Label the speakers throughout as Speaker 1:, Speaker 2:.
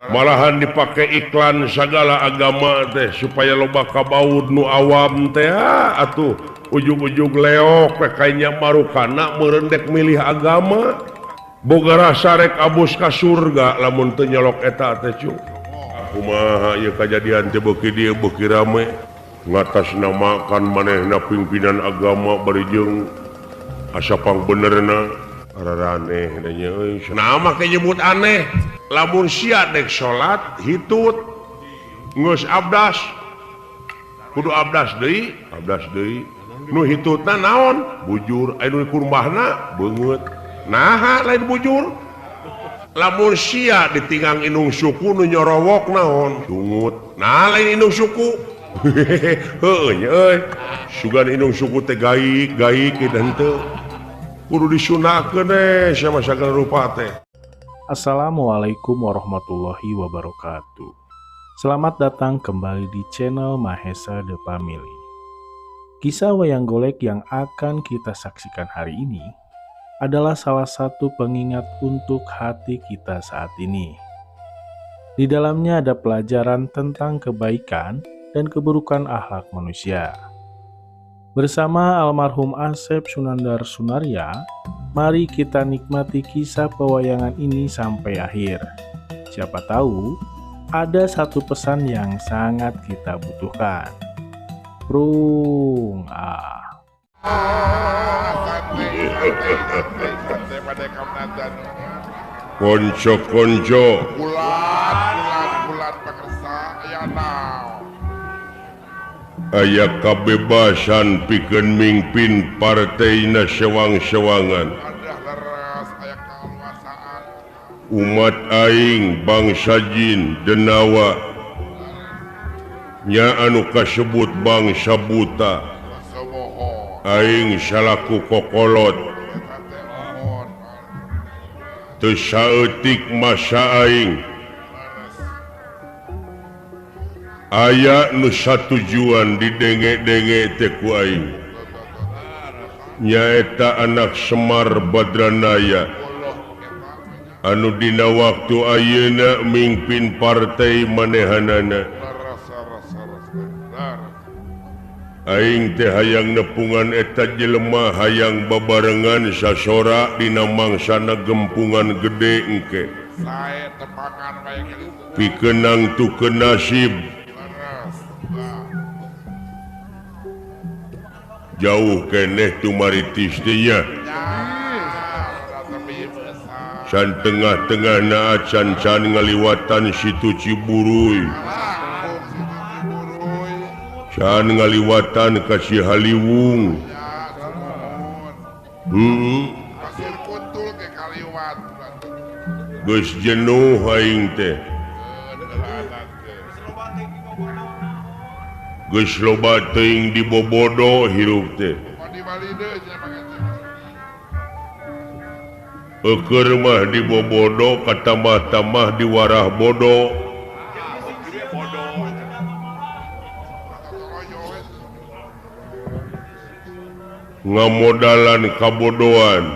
Speaker 1: Malahan dipakai iklan segala agama teh supaya loba kabaud nu awam teh atuh ujug-ujug leok we kayanya marukana meureun dek milih agama boga rasa rek abus ka surga lamun teu nyolok eta teh cu. Kumaha ieu kajadian teh beuki dieu beuki rame ngatasnamakan manehna pimpinan agama bari jeung asa pangbenerna araraneh nya euy. Nah make nyebut aneh. Lamun sia dek salat hitut geus abdas kudu abdas deui nu hitutna naon bujur anu kurbahna beungeut naha lain bujur. Lamun sia ditinggang indung suku nu nyorowok naon dungut nah lain indung suku. Heueuh nya euy sugan indung suku teh gaik gaik dan henteu kudu disunahkeun eh sama sagala rupa teh.
Speaker 2: Assalamualaikum warahmatullahi wabarakatuh. Selamat datang kembali di channel Mahesa The Family. Kisah wayang golek yang akan kita saksikan hari ini adalah salah satu pengingat untuk hati kita saat ini. Di dalamnya ada pelajaran tentang kebaikan dan keburukan akhlak manusia. Bersama almarhum Asep Sunandar Sunarya, mari kita nikmati kisah pewayangan ini sampai akhir. Siapa tahu ada satu pesan yang sangat kita butuhkan. Prung ah.
Speaker 1: Konco-konco aya kabebasan pikeun mingpin partaina sewang-sewangan. Umat aing bangsa jin denawa nya anu kasebut bangsa buta aing salaku kokolot teu saeutik masa aing aya nu satujuan didenge-denge teh ku aing nyaeta anak Semar Badranaya anu dina waktu ayeuna mingpin partai manehanana. Aing teh hayang nepungan eta jelema hayang babarengan sasora dina mangsana gempungan gede engke pikeunang tukeun nasib jauh keneh tumaritis teh nya. Can tengah-tengah na acan can ngaliwatan situ Ciburuy can ngaliwatan ka Cihaliwung. Geus jenuh aing teh geus loba teuing dibobodo hirup teh. Eukeun mah dibobodo katambah-tambah diwarah bodo. Ngamodalan kabodohan.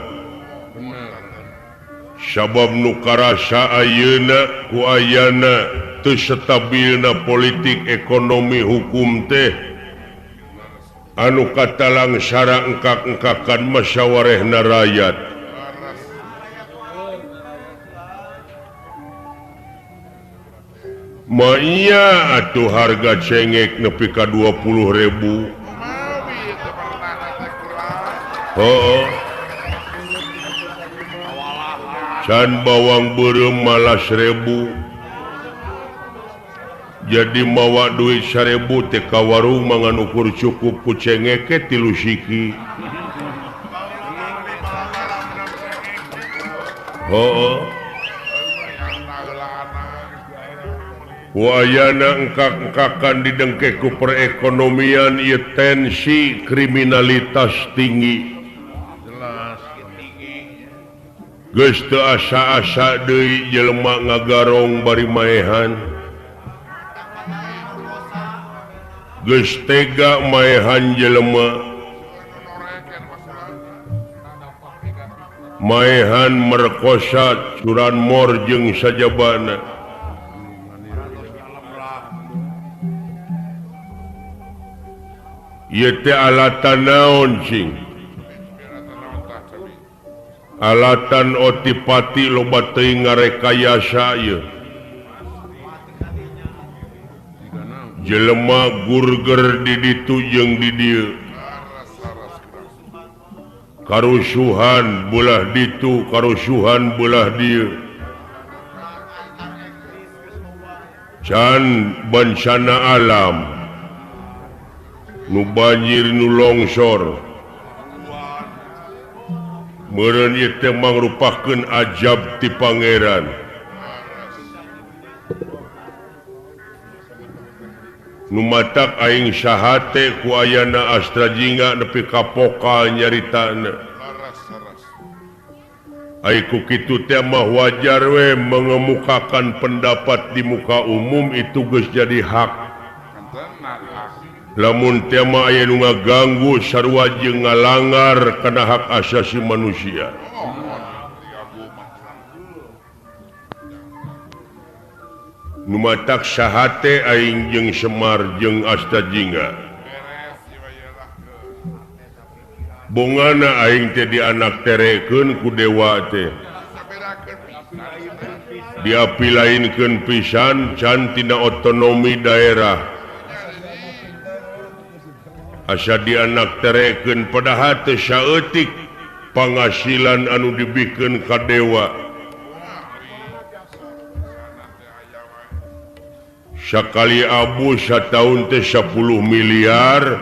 Speaker 1: Sabab nu karasa ayeuna ku ayana teu stabilna politik ekonomi hukum teh anu katalang sara engkak-engkakan masyawarehna rakyat. Maya atuh harga cengek nepi ka 20.000. Heuh. Can bawang beureum malah 1.000. Jadi mawa duit 1.000 teh ka warung mangan ukur cukup ku cengeke 3 siki. Heuh. Wayana engkak-engkakan didengke ku perekonomian ieu tensi kriminalitas tinggi. Geus teu asa-asa deui jelema ngagarong bari maehan. Geus tega maehan jelema. Maehan merkosa curanmor jeung sajabana. Ieu teh alatan naon cing? Alatan otipati loba teuing ngarekayasa ieu. Jelema gurger di ditu jeung di dieu. Karusuhan belah ditu, karusuhan belah dieu. Can bencana alam nu banjir nu longsor meureun ieu teh mangrupakeun ajab ti Pangeran. Nu matak aing sahate ku ayana Astra Jingga nepi ka pokal nyaritana. Ai ku kitu teh mah wajar we mengemukakan pendapat di muka umum itu geus jadi hak. Lamun teh mah aya nu ngaganggu sarua jeung ngalanggar kana hak asasi manusia. Nu matak sahate aing jeung Semar jeung Asta Jingga. Bongana aing teh dianak terekeun ku dewa teh. Diapilainkeun pisan can tina otonomi daerah. Asa dianak terekeun padahal teu saeutik pangasilan anu dibikeun ka dewa. Sakali abu sataun teh 10 miliar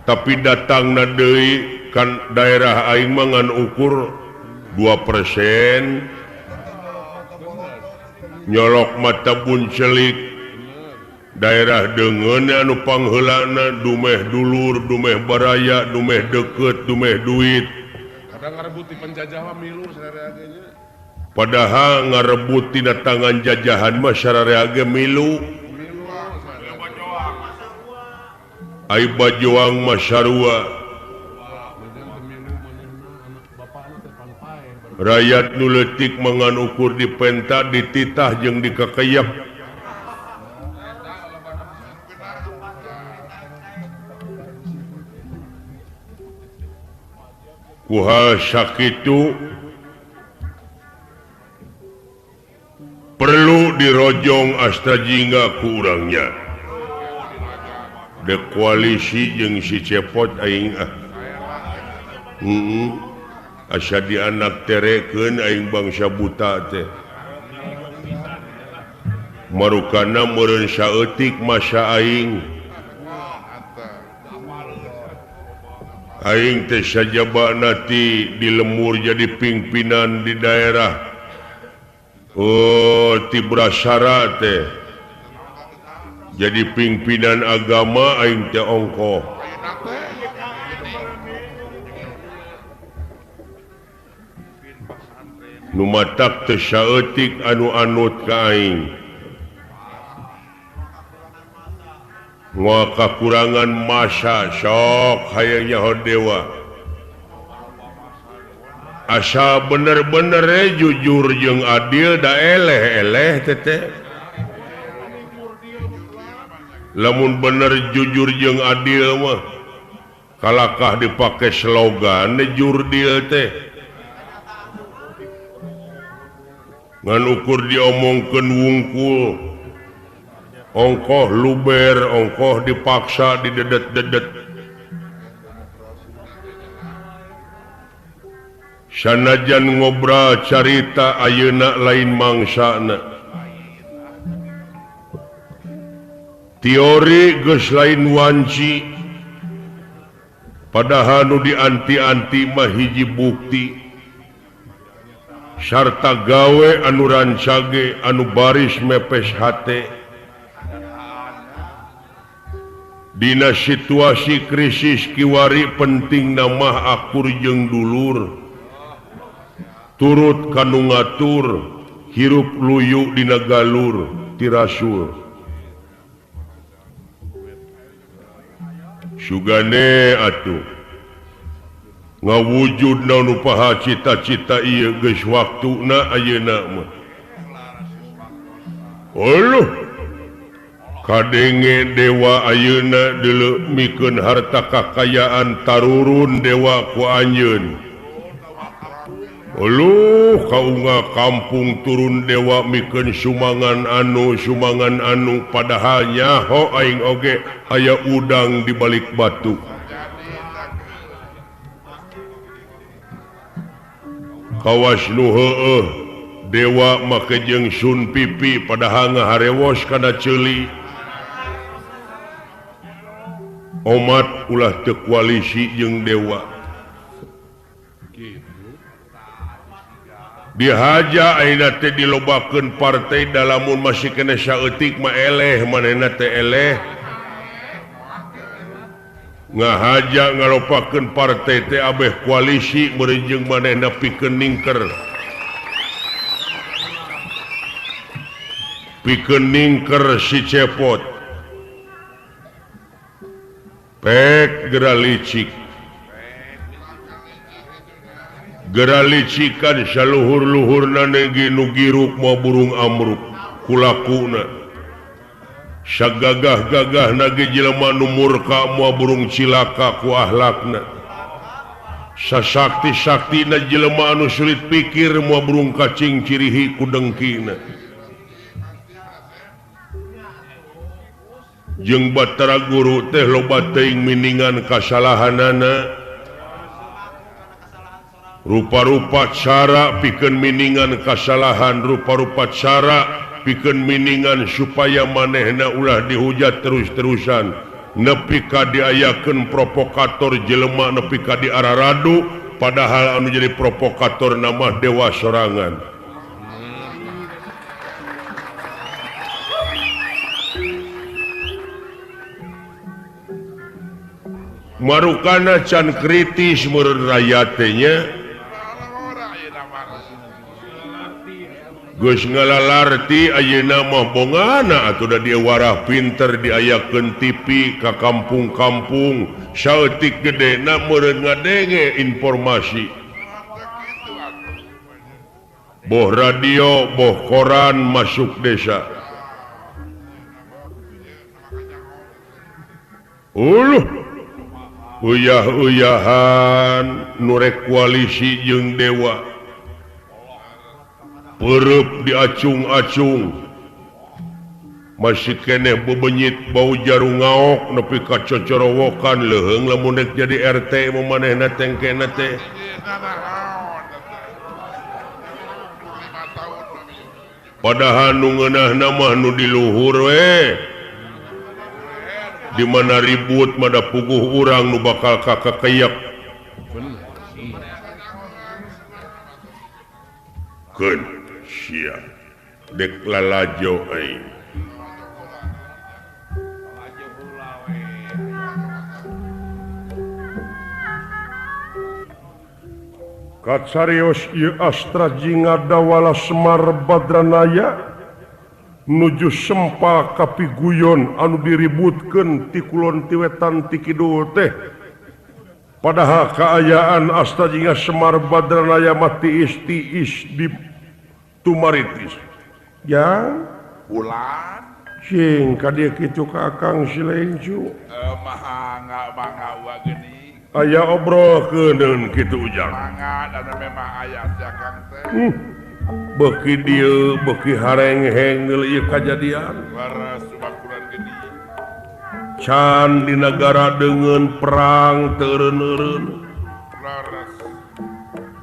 Speaker 1: tapi datangna deui kan daerah aing mah ngan ukur 2% nyolok mata buncelik daerah deungeun anu pangheulana dumeh dulur dumeh baraya dumeh deukeut dumeh duit.
Speaker 3: Kadang ngarebut di penjajah mah milu sararea ge nya.
Speaker 1: Padahal ngarebut tina tangan jajahan mah sararea ge milu. Ai bajoang mah sarua. Rakyat nu leutik mangan ukur dipenta dititah jeung dikekeyep. Ku hal sakitu perlu dirojong Astra Jingga ku urangnya. De koalisi jeung si Cepot aing ah. Asa dianak terekeun aing bangsa buta teh. Marukana meureun saeutik masa aing. Aing teh sajabana ti di lemur jadi pimpinan di daerah. Oh, ti Brasara teh. Jadi pimpinan agama aing teh ongkoh. Nu matak teu saeutik anu anut ka aing. Moal kakurangan masa sok hayang nyaho dewa. Asa bener-bener jujur jeung adil da eleh-eleh teteh. Lamun bener jujur jeung adil mah kalakah dipake slogan jurdil teh. Ngan ukur diomongkeun wungkul. Ongkoh luber, ongkoh dipaksa didedet-dedet. Sanajan ngobral carita ayeuna lain mangsana. Teori geus lain wanci. Padahal nu dianti-anti mah hiji bukti. Sarta gawe anu rancage anu baris mepes hate. Dina situasi krisis kiwari penting namah akur jeung dulur. Turut kanu ngatur hirup luyu dina galur ti Rasul. Sugane atuh ngawujud naon upaha cita-cita ieu geus waktuna ayeuna mah. Aluh. Kadenge dewa ayeuna deuleu mikeun harta kakayaan tarurun dewa ku anjeun. Uluh kaunga kampung turun dewa mikeun sumangan anu padahal nyaho aing oge aya udang di balik batu. Kawas nu heueuh dewa make jeung sun pipi padahal ngaharewos kana ceuli. Omat ulah teu koalisi jeung dewa. Dihaja ayeuna teh dilobakeun partai dalamun masih keneh saeutik mah eleh manehna teh eleh. Ngahaja ngalopakeun partai teh abeh koalisi meureun jeung manehna pikeun ningker. Pikeun ningker si Cepot. Pek gera licik. Gera licikan saluhur-luhurna negi nu giruk moal burung amruk kulakuna. Sagagah-gagahna ge jelema nu murka moal burung cilaka ku ahlakna. Sasakti-saktina jelema anu sulit pikir moal burung kacing cirihi ku dengkina. Jeung Batara Guru teh loba teuing miningan kasalahanana. Rupa-rupa cara pikeun miningan kasalahan, rupa-rupa cara pikeun miningan supaya manehna ulah dihujat terus-terusan. Nepi ka diayakeun provokator jelema nepi ka diararadu, padahal anu jadi provokator nama dewa sorangan. Marukana can kritis meureun rakyat teh nya. Geus ngalalarti ayeuna mah bongana atuh da dieu warah pinter diayakeun TV ka kampung-kampung saeutik gedena meureun ngadenge informasi. Boh radio, boh koran masuk desa. Uluh uyah-uyahan nurek koalisi jeung dewa. Peureub diacung-acung. Masih keneh bebenyit bau jarum ngaok nepi ka cocorowokan leuheung lamun rek jadi RT mah manehna tengkena teh. Padahal nu ngeunahna mah nu di luhur we. Di mana ribut mada puguh urang nu bakal kakakeyak. Keun sia dek lalajo aing. Kacarios ieu Astra Jingadawala Semar Badranaya nuju sempa kapiguyon anu diributkeun ti kulon ti wetan ti kidul teh. Padahal kaayaan Astra Jingga Semar Badranaya mah tiis tiis di tumaritis. Ya
Speaker 3: bulan
Speaker 1: cing ka dieu kitu ka Akang si Lencu.
Speaker 3: Mangga mangga wa geuning.
Speaker 1: Aya obrolkeun kitu ujang.
Speaker 3: Mangga da memang aya si Akang teh.
Speaker 1: Beuki dieu beuki harengheng deui ieu kajadian.
Speaker 3: Leres bakuran geuning.
Speaker 1: Can di nagara deungeun perang teu eureun-eureun.
Speaker 3: Leres.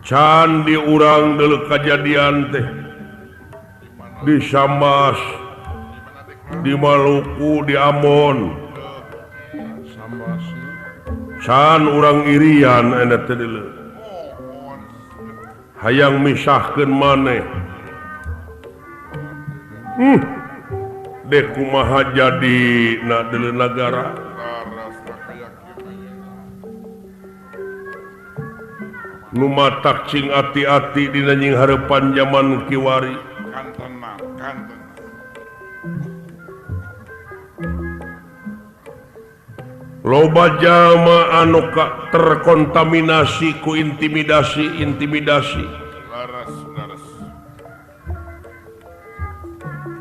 Speaker 1: Can di urang deuleu kajadian teh. Di Sambas, di Maluku, di Ambon. Can urang Irian eta teh deuleu. Hayang misahkeun maneh. Dek kumaha jadi na deuleu nagara. Nu matak cing ati-ati dina nying hareupan jaman kiwari. Loba jalma anu terkontaminasi ku intimidasi intimidasi.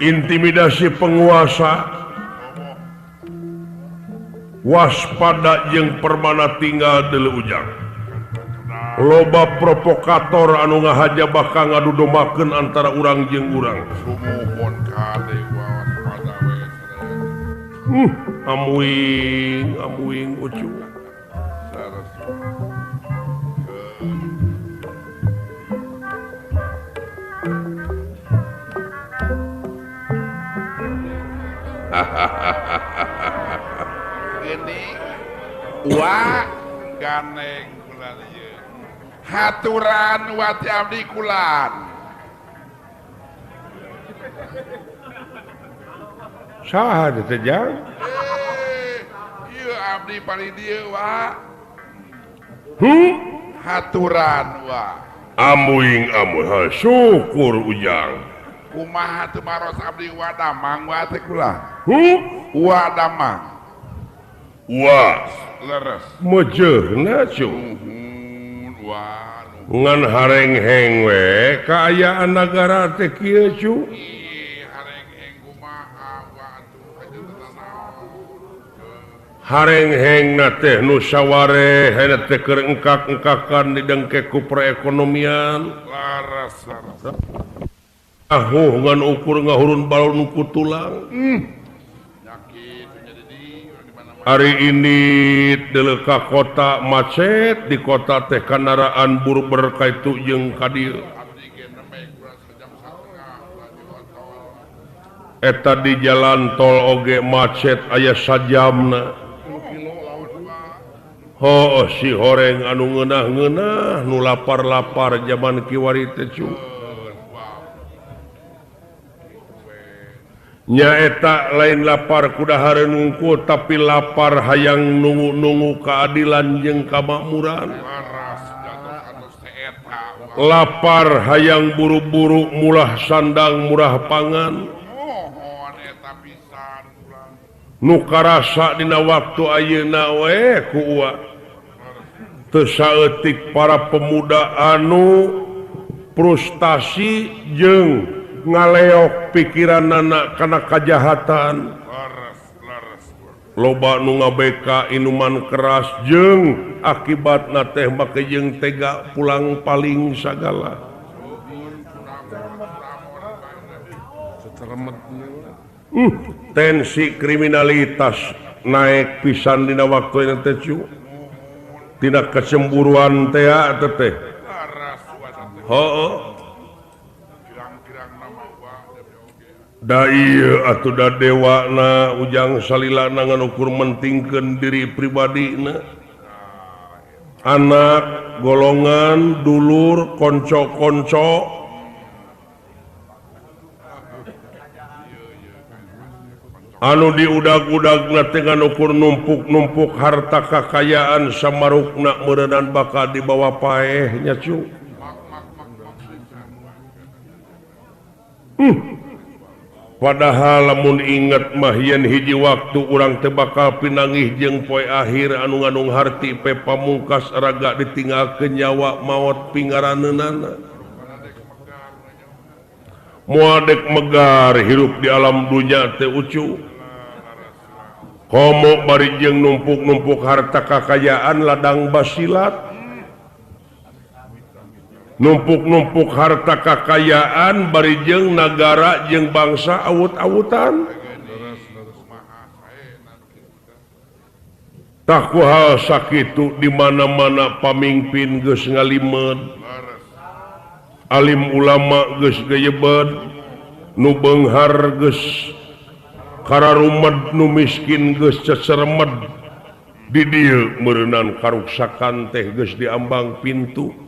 Speaker 1: Intimidasi penguasa. Waspada jeung permana tinggal deuleu Ujang. Loba provokator anu ngahaja bakal ngadudomakeun antara urang jeung urang.
Speaker 3: Sumuhun kade waspada we.
Speaker 1: Amuing amuing ucu.
Speaker 3: Gini wa ganeng kula ieu. Haturan wati abdi kulan.
Speaker 1: Saha teh Jang?
Speaker 3: Ieu abdi paling dieu wa. Haturan wa.
Speaker 1: Amuing amuing syukur Ujang.
Speaker 3: Kumaha teu maros abdi wa damang wa teh kula. Wa damang.
Speaker 1: Wa
Speaker 3: leres.
Speaker 1: Mejeuhna cu.
Speaker 3: Wa
Speaker 1: ngan harengheng we kaayaan nagara teh kieu cu.
Speaker 3: Harengheng kumaha wa atuh kajantenan naon.
Speaker 1: Harengheng na teh nu saware hena teh keur engkak-engkakan didengke ku perekonomian.
Speaker 3: Laras laras.
Speaker 1: Ahuh ngan ukur ngahurun balon ku tulang. Hari ini deuleu ka kota macet di kota teh kandaraan burber kaitu jeung ka dieu. Eta di jalan tol oge macet aya sajamna. Hooh si horeng anu ngeunah-ngeunah nu lapar-lapar jaman kiwari teh cu. Nyaeta lain lapar kudahareun ngungkul tapi lapar hayang nungu-nungu keadilan jeung kamakmuran. Lapar hayang buru-buru murah sandang murah pangan. Nu karasa dina waktu ayeuna we ku uwa. Teu saeutik para pemuda anu frustasi jeung ngaleok pikiran anak kana kajahatan. Loba nu ngabeka inuman keras jeung akibatna teh make jeung tega pulang paling sagala. Tensi kriminalitas naik pisan dina waktu eta teh cu. Tina kecemburuan teh teh. Heuh. Da ieu atuh da dewana Ujang salilana ngan ukur mentingkeun diri pribadina. Anak, golongan, dulur, konco-konco. Anu diudag-udagna teh ngan ukur numpuk-numpuk harta kakayaan samarukna meureunnan bakal dibawa paeh nya cu. Padahal lamun inget mah yen hiji waktu urang teh bakal pinangih jeung poe akhir anu nganung harti pe pamungkas raga ditinggalkeun nyawa maot pingaraneunana. Moal dek megar hirup di alam dunya teh ucu. Komo bari jeung numpuk-numpuk harta kakayaan ladang basilat. Numpuk-numpuk harta kakayaan bari jeung nagara jeung bangsa awut-awutan. Tah ku hal sakitu di mana-mana pamimpin geus ngalimeud, alim ulama geus geyebet, nu beunghar geus kararumed, nu miskin geus cecermed. Di dieu meureunan karuksakan teh geus diambang pintu.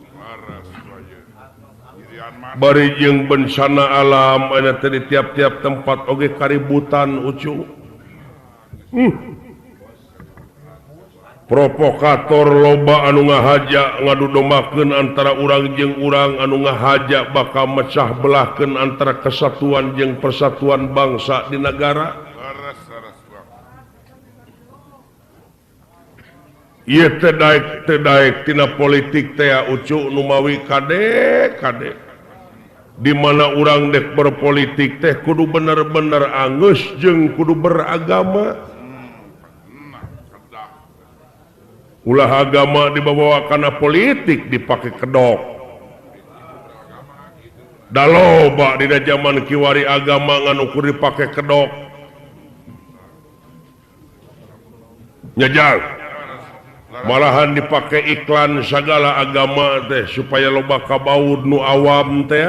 Speaker 1: Bari jeung bencana alam aya teh di tiap-tiap tempat oge kaributan ucu. Provokator loba anu ngahaja ngadudomakeun antara urang jeung urang, anu ngahaja bakal mecah belahkeun antara kesatuan jeung persatuan bangsa di nagara. Ieu teh daek tina politik teh ucu nu mawi kade kade. Di mana urang dek berpolitik teh kudu bener-bener anggeus jeung kudu beragama. Ulah agama dibawa kana politik dipake kedok. Da loba dina jaman kiwari agama ngan ukur dipake kedok. Nyajal. Malahan dipake iklan segala agama teh supaya loba kabaud nu awam teh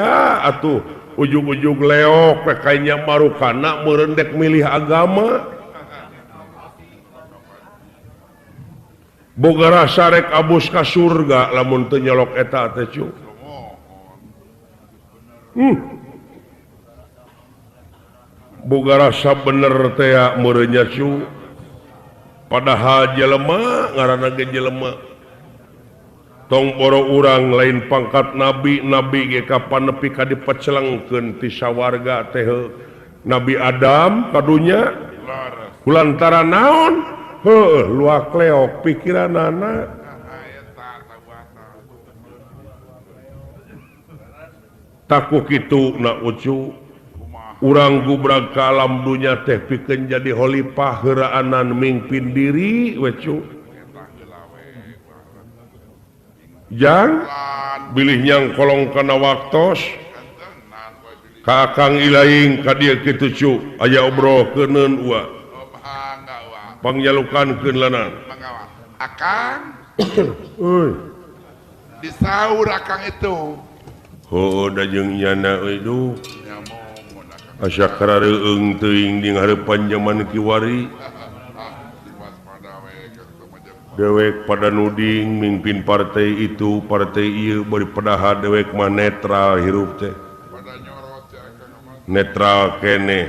Speaker 1: atuh ujug-ujug leok we kayanya marukana meureun dek milih agama. Boga rasa rek abus ka surga lamun teu nyolok eta teh cu. Boga rasa bener teh meureun nya cu. Padahal jelema ngaranna ge jelema. Tong boro urang lain pangkat nabi, nabi ge kapan nepi ka dipecelengkeun ti sawarga teh Nabi Adam kadunya kulantaran naon? Heuh, luak leok pikiranana. Taku kitu na ucu. Urang gubrag ka alam dunya teh pikeun jadi khalifah heuraanan mingpin diri we cu. Jang bilih nyang kolong kana waktos ka Akang Ilaing ka dieu kitu cu aya obrolkeuneun ua. Pangjalukankeun lanan.
Speaker 3: Akang
Speaker 1: euy
Speaker 3: disaur akang itu.
Speaker 1: Heuh da jeung nyana euy duh. Asa karareueung teuing di ngarepan jaman kiwari. Dewek pada nuding mimpin partai itu partai ieu bari pedaha dewek mah netral hirup teh. Netral keneh.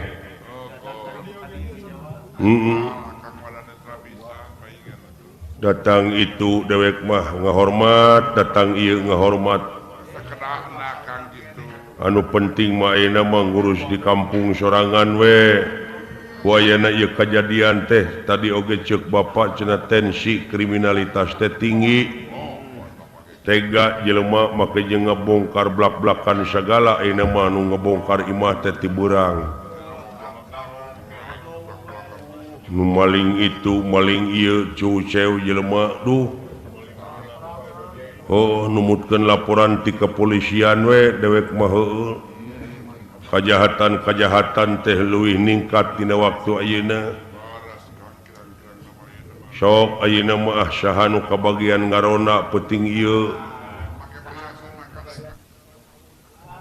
Speaker 1: Datang itu dewek mah ngahormat, datang ieu ngahormat. Anu penting mah ayeuna mah ngurus di kampung sorangan we. Ku ayeuna ieu kajadian teh tadi oge ceuk bapak cenah tensi kriminalitas teh tinggi. Tega jelema make jeung ngebongkar blak-blakan sagala ayeuna mah anu ngebongkar imah teh ti beurang. Nu maling itu maling ieu cuceu jelema duh. Oh, numutkeun laporan ti kepolisian we dewek mah heueuh. Kajahatan-kajahatan teh leuwih ningkat dina waktu ayeuna. Sok ayeuna mah saha nu kabagian ngarona peuting ieu.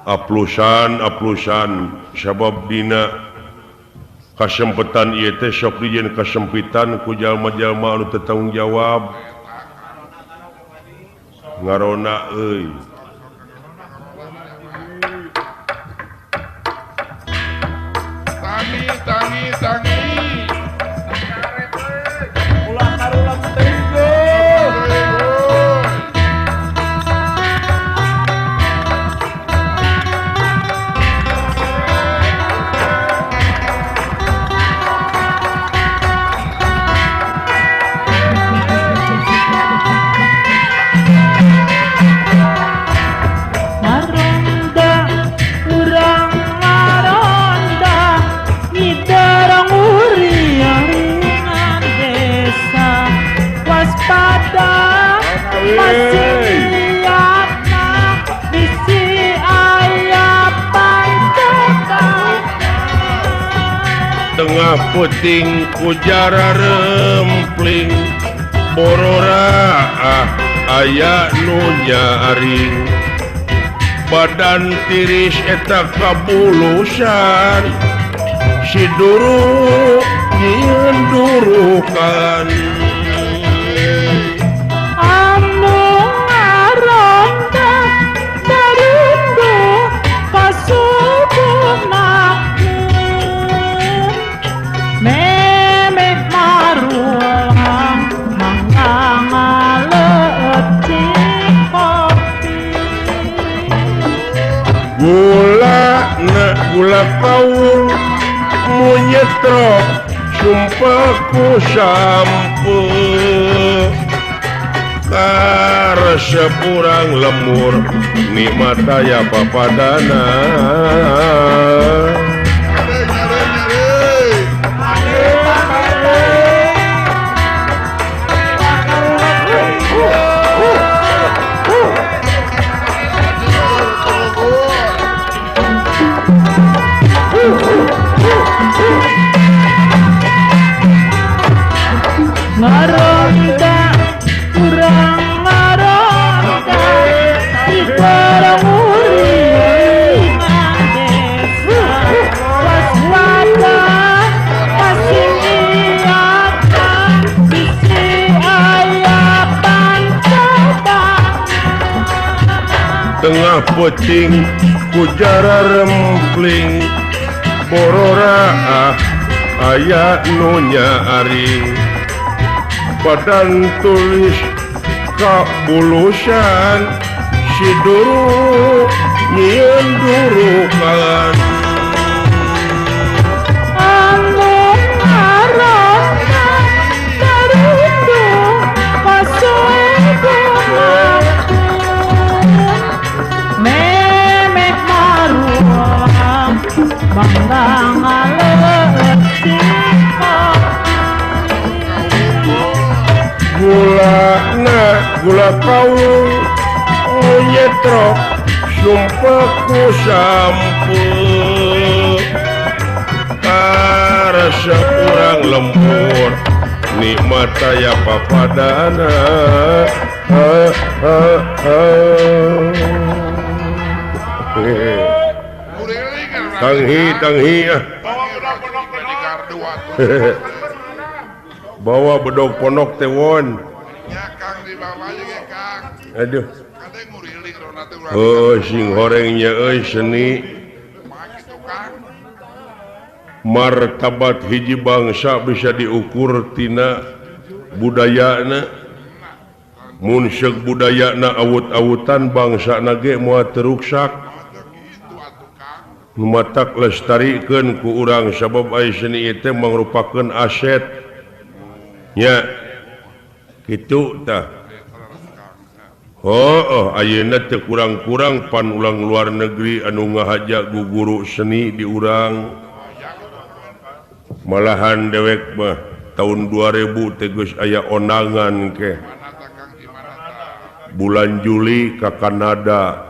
Speaker 1: Aplusan aplusan sabab dina kasempetan ieu teh sok dijieun kasempitan ku jalma-jalma anu teu tanggung jawab. Ngarona euy.
Speaker 3: Tangi tangi tangi.
Speaker 4: Ulah karulang teuing.
Speaker 1: Tengah puting kujara rempling borora ah aya nu nyaring badan tiris eta kabulusan si duruk nyieun durukan.
Speaker 4: Anu ngaronda darindu kasubuhna memeh marulang mangga ngaleutik kopi.
Speaker 1: Gula na gula kaung munyetrok sumpahku sampe karesep urang lemur nikmat aya papadana. peuting ku jararempling bororaah aya nu nyaaring badan tulis kabulusan si duruk nyieun durukan
Speaker 4: anu ngaranna Darundung pasoe gumampun memeh maruang bangga ngaleut
Speaker 1: gula na gula kaung nyetrok sumpah ku sampeu karasa urang lembur nikmat aya papadana ha ha ha. Tanghi tanghi ah. Bawa bedog ponok teh won. Aduh. Oh, sing horengnya euy seni. Martabat hiji bangsa bisa diukur tina budayana. Mun seuk budayana awut-awutan bangsana ge moal teruksak. Nu matak lestarikeun ku urang sabab ai seni ieu teh mangrupakeun aset. Nya kitu tah. Oh, oh ayeuna teu kurang-kurang pan ulang luar negeri anu ngahaja guguru seni di urang. Malahan dewek mah tahun 2000 teh geus aya ondangan ke. Bulan Juli ka Kanada.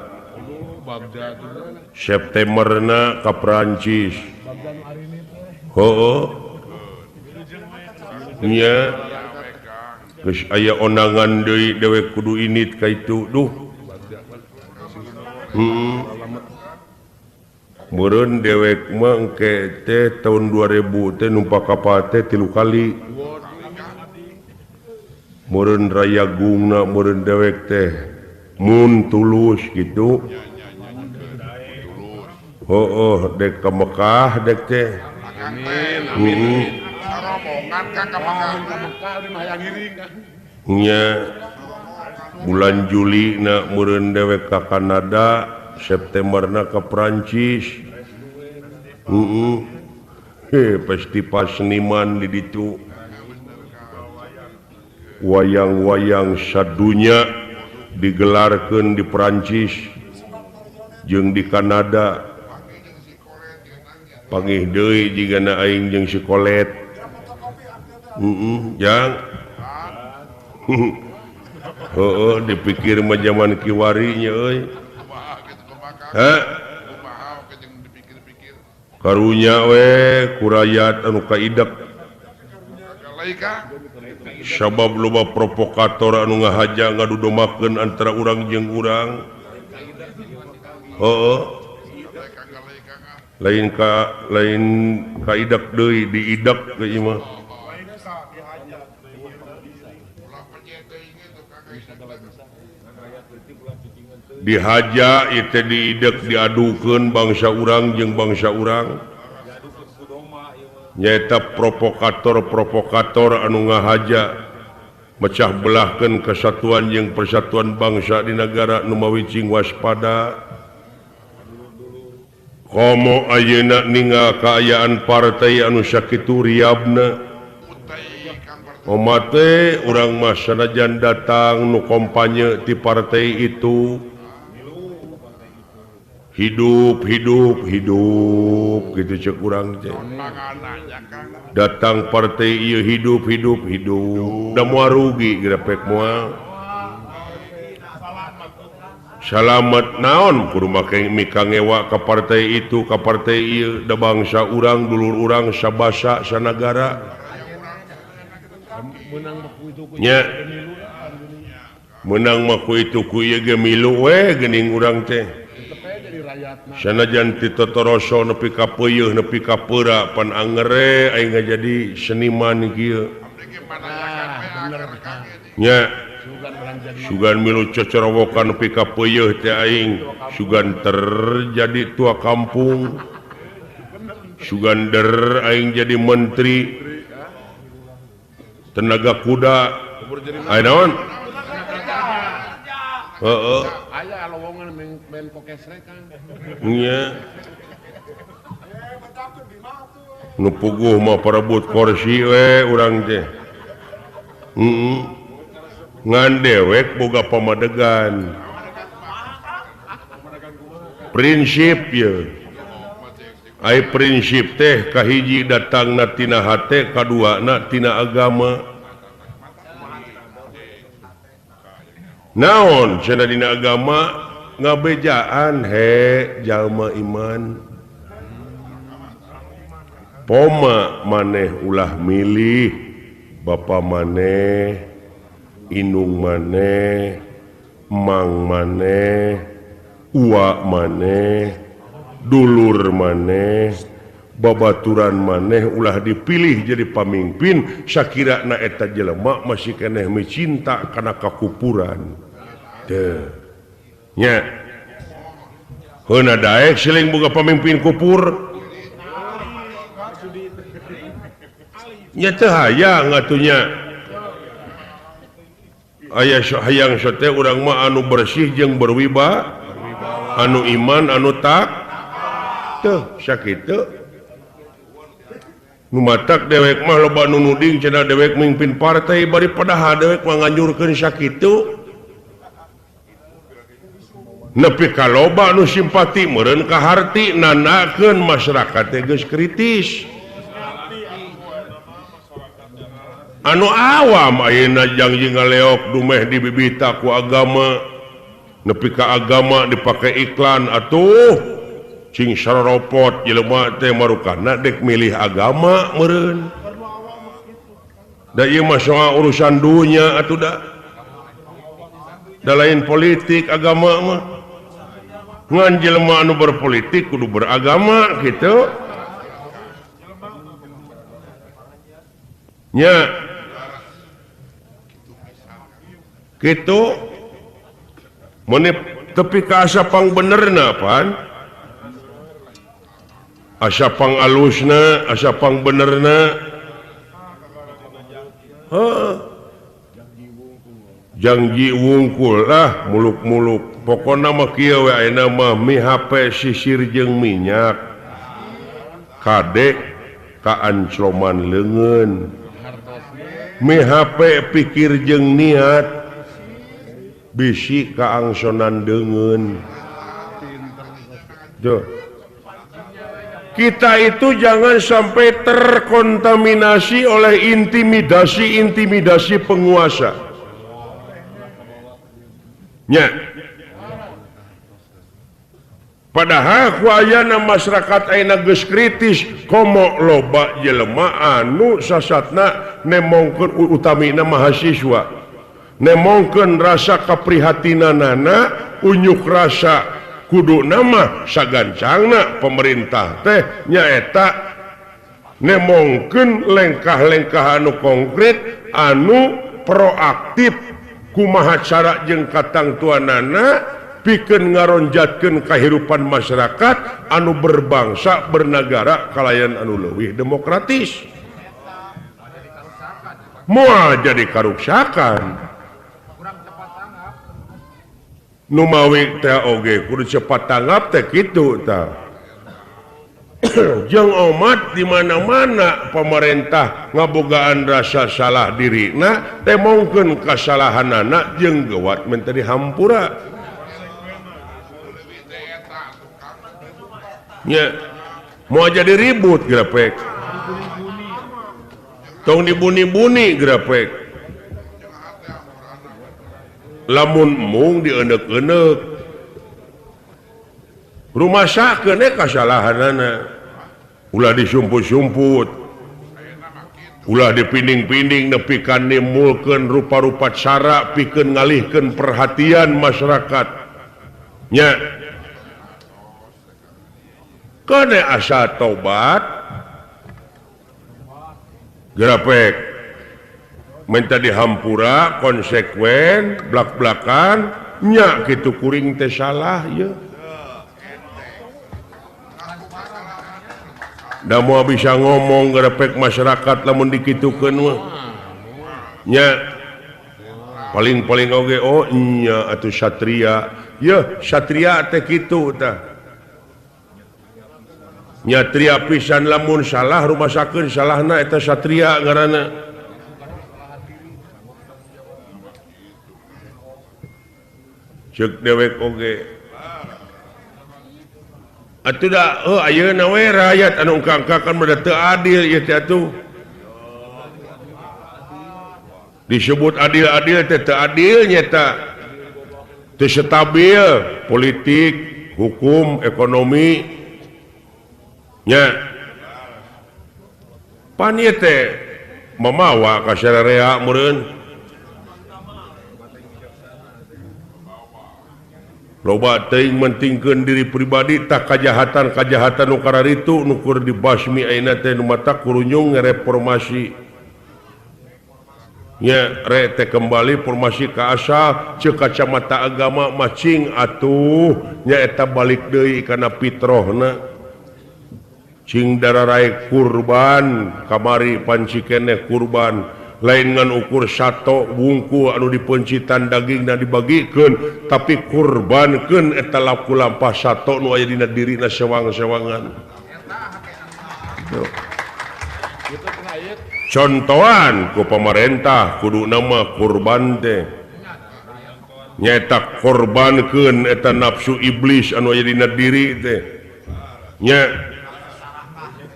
Speaker 1: Septemberna ka Perancis. Heuh. Nya geus aya ondangan deui dewek kudu init ka itu duh. Meureun dewek mah engke teh tahun 2000 teh numpak kapal teh 3 kali. Meureun rayagungna meureun dewek teh mun tulus gitu. Heuh dek ka Mekah dek teh.
Speaker 3: Amin amin.
Speaker 1: Nya bulan Juli na meureun dewek ka Kanada, Septemberna ka Perancis. Festival seniman di ditu. Wayang-wayang sadunya digelarkeun di Perancis jeung di Kanada. Pangih deui jigana aing jeung si Kolet. Jang. Heeh, dipikir mah zaman kiwari nya euy. Hah? Karunya we kurayat anu kaidak. Sabab loba provokator anu ngahaja ngadudomakeun antara urang jeung urang. Heeh. Lain ka lain kaidak deui diidak ke ieu mah. Dihaja ieu teh diidek diadukeun bangsa urang jeung bangsa urang. Nyaeta provokator-provokator anu ngahaja mecah belahkeun kesatuan jeung persatuan bangsa di negara nu mawi cing waspada. Komo ayeuna ningal kaayaan partai anu sakitu riabna. Omate urang mah sanajan datang nu kampanye ti partai itu. Hidup hidup hidup gitu cek urang teh. Datang partai ieu hidup hidup hidup. Da moal rugi grepek moal. Salamet naon kudu make mikangewa ka partai itu ka partai ieu da bangsa urang dulur urang sabasa sanagara. Nya menang mah ku itu ku ieu ge milu we geuning urang teh. Sanajan ti totoroso nepi ka peuyeun nepi ka peura pan angere aing jadi seniman kieu. Nya Sugan milu cocorowokan nepi ka peuyeih teh aing sugan terjadi tua kampung sugan der aing jadi menteri tenaga kuda aya naon heeh
Speaker 3: aya lowongan Menko Kesrek kan
Speaker 1: nya nu puguh mah parebut kursi we urang teh ngan dewek boga pamadegan prinsip ye ai prinsip teh kahiji datangna tina hate kaduana tina agama naon cenah dina agama ngabejaan he jalma iman poma maneh ulah milih bapa maneh inung maneh mang maneh uwa maneh dulur maneh babaturan maneh ulah dipilih jadi pamimpin sakirana eta jelema masih keneh micinta kana kakupuran teu nya heuna daek siling boga pamimpin kupur nya teu hayang atuh nya aya hayang teh urang mah anu bersih jeung berwibawa anu iman anu tak teh sakitu nu matak dewek mah loba nu nuding cenah dewek mimpin partai bari padahal dewek mah nganjurkeun sakitu nepi ka loba nu simpati meureun ka harti nanakeun masyarakat teh geus kritis anu awam ayeuna jang jeung ngaleok dumeh dibibita ku agama nepi ka agama dipake iklan atuh cing saropot jelema teh marukana dek milih agama meureun da ieu mah soal urusan dunya atuh da da lain politik agama mah ngan jelema anu berpolitik kudu beragama kitu nya kitu mun tepi ka asa pangbenerna pan asa pang alusna asa pang benerna heuh jangji wungkul lah muluk-muluk pokona mah kieu we ayeuna mah mi HP sisir jeung minyak kadek ka ancloman leungeun mi HP pikir jeung niat bisi ka angsonan deungeun tuh. Kita itu jangan sampai terkontaminasi oleh intimidasi-intimidasi penguasa. Nya. Padahal ku ayana masyarakat ayeuna geus kritis komo loba jelema anu sasatna nemongkeun utamina mahasiswa. Nemongkeun rasa kaprihatinanana unyuk rasa kudu nama sagancangna pemerintah teh nyaeta nemongkeun lengkah-lengkah anu konkret anu proaktif kumaha cara jeung katangtuanana pikeun ngaronjatkeun kahirupan masyarakat anu berbangsa bernagara kalayan anu leuwih demokratis moal jadi karuksakan Numawi teh oge kudu cepat tanggap teh kitu tah. Jeung omat di mana-mana pemerintah ngabogaan rasa salah dirina teh mongkeun kasalahanana jeung gewat menteri hampura. Nya moal jadi ribut grepek. Tong dibuni-buni grepek. Lamun mung dieneuk-eneuk rumasakeun we kasalahanana ulah disumput-sumput ulah dipinding-pinding nepi ka nimbulkeun rupa-rupa cara pikeun ngalihkeun perhatian masyarakat nya kene asa tobat grapek Minta dihampura konsekuen blak-blakan nya kitu kuring teh salah ye. Da moal bisa ngomong ngerepek masyarakat lamun dikitukeun mah. Nya paling-paling oge oh nya atuh satria. Yeuh satria teh kitu tah. Nya tria pisan lamun salah rumasakeun salahna eta satria ngaranna. Ceuk dewek oge. Atuh da heuh ayeuna we rakyat anu ungkang-ungkakan mah teu adil ieu teh atuh. Disebut adil-adil teh teu adil nyata. Teu stabil politik, hukum, ekonomi nya. Pan ieu teh mamawa ka sararea meureun. Loba teuing mentingkeun diri pribadi tak kajahatan-kajahatan nu kararitu nu keur dibasmi ayeuna teh nu matak kurunyung reformasi. Nya re teh kembali formasi ka asal ceuk kacamata agama mah cing atuh nya eta balik deui kana fitrohna. Cing dararae kurban kamari panci keneh kurban. Lain ngan ukur sato wungku anu dipencitan daging dan dibagikeun tapi kurbankeun eta laku lampah sato nu aya dina dirina sewang-sewangan. Contohan ku pamarentah kudu nama kurban teh nyaeta korbankeun eta nafsu iblis anu aya dina diri teh nya.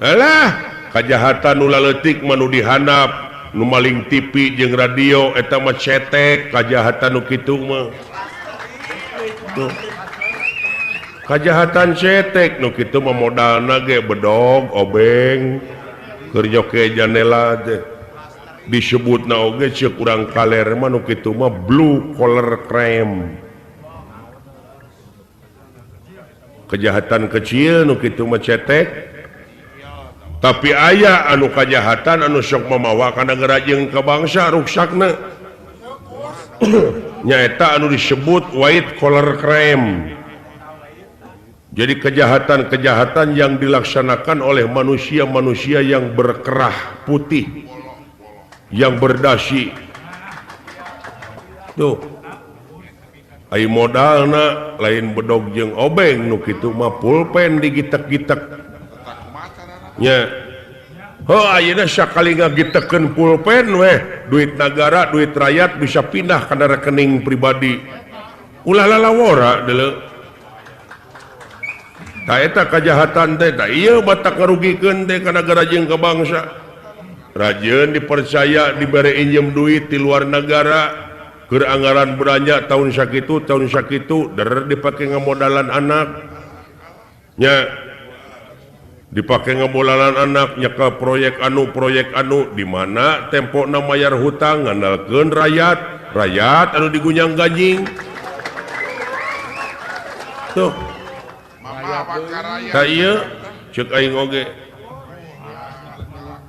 Speaker 1: Alah kajahatan nu laletik mah nu dihandap nu maling TV jeung radio eta mah cetek kajahatan nu kitu mah. Tuh. Kajahatan cetek nu kitu mah modalna ge bedog obeng keur joke janela teh. Disebutna oge ceuk urang kaler mah nu kitu mah blue collar crime. Kejahatan kecil nu kitu mah cetek. Tapi aya anu kajahatan anu sok mamawa ka nagara jeung ka bangsa ruksakna nyaeta anu disebut white collar crime. Jadi kejahatan-kejahatan yang dilaksanakan oleh manusia-manusia yang berkerah putih, yang berdasi. Tuh. Ai modalna lain bedog jeung obeng nu kitu mah pulpen digitek-gitek. Nya. Heuh ayeuna sakali ngagitekeun pulpen weh, duit nagara, duit rakyat bisa pindah kana rekening pribadi. Ulah lalawora deuleu. Ta eta kajahatan teh, ta ieu batak ngarugikeun teh ka nagara jeung ka bangsa. Rajeun dipercaya dibere injem duit di luar negara, keur anggaran belanja tahun sakitu, der dipake ngamodalan anak. Nya. Dipakai ngebolalan anak nyeka proyek anu di mana tempokna mayar hutang ngandalkeun rakyat rakyat anu digunyang ganjing tuh ka ieu ceuk aing oge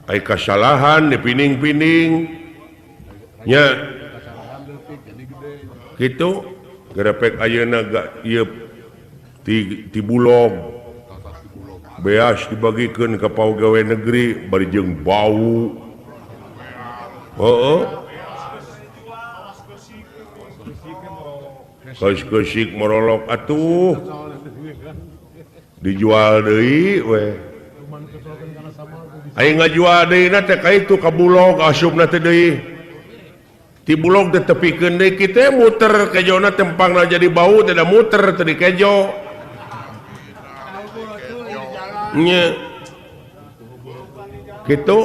Speaker 1: ai kasalahan dipining-pining nya kitu gerepek ayeuna ieu ti Bulog beas dibagikan ke pegawai negeri bari jeung bau. Heeh. Keusik morolok atuh. Dijual deui we. Aya ngajual deui na teh ka itu ka Bulog asupna teh deui. Ti Bulog teh tepikeun deui kitu muter kejona tempangna jadi bau teh da muter teh di kejo. Nya. Kitu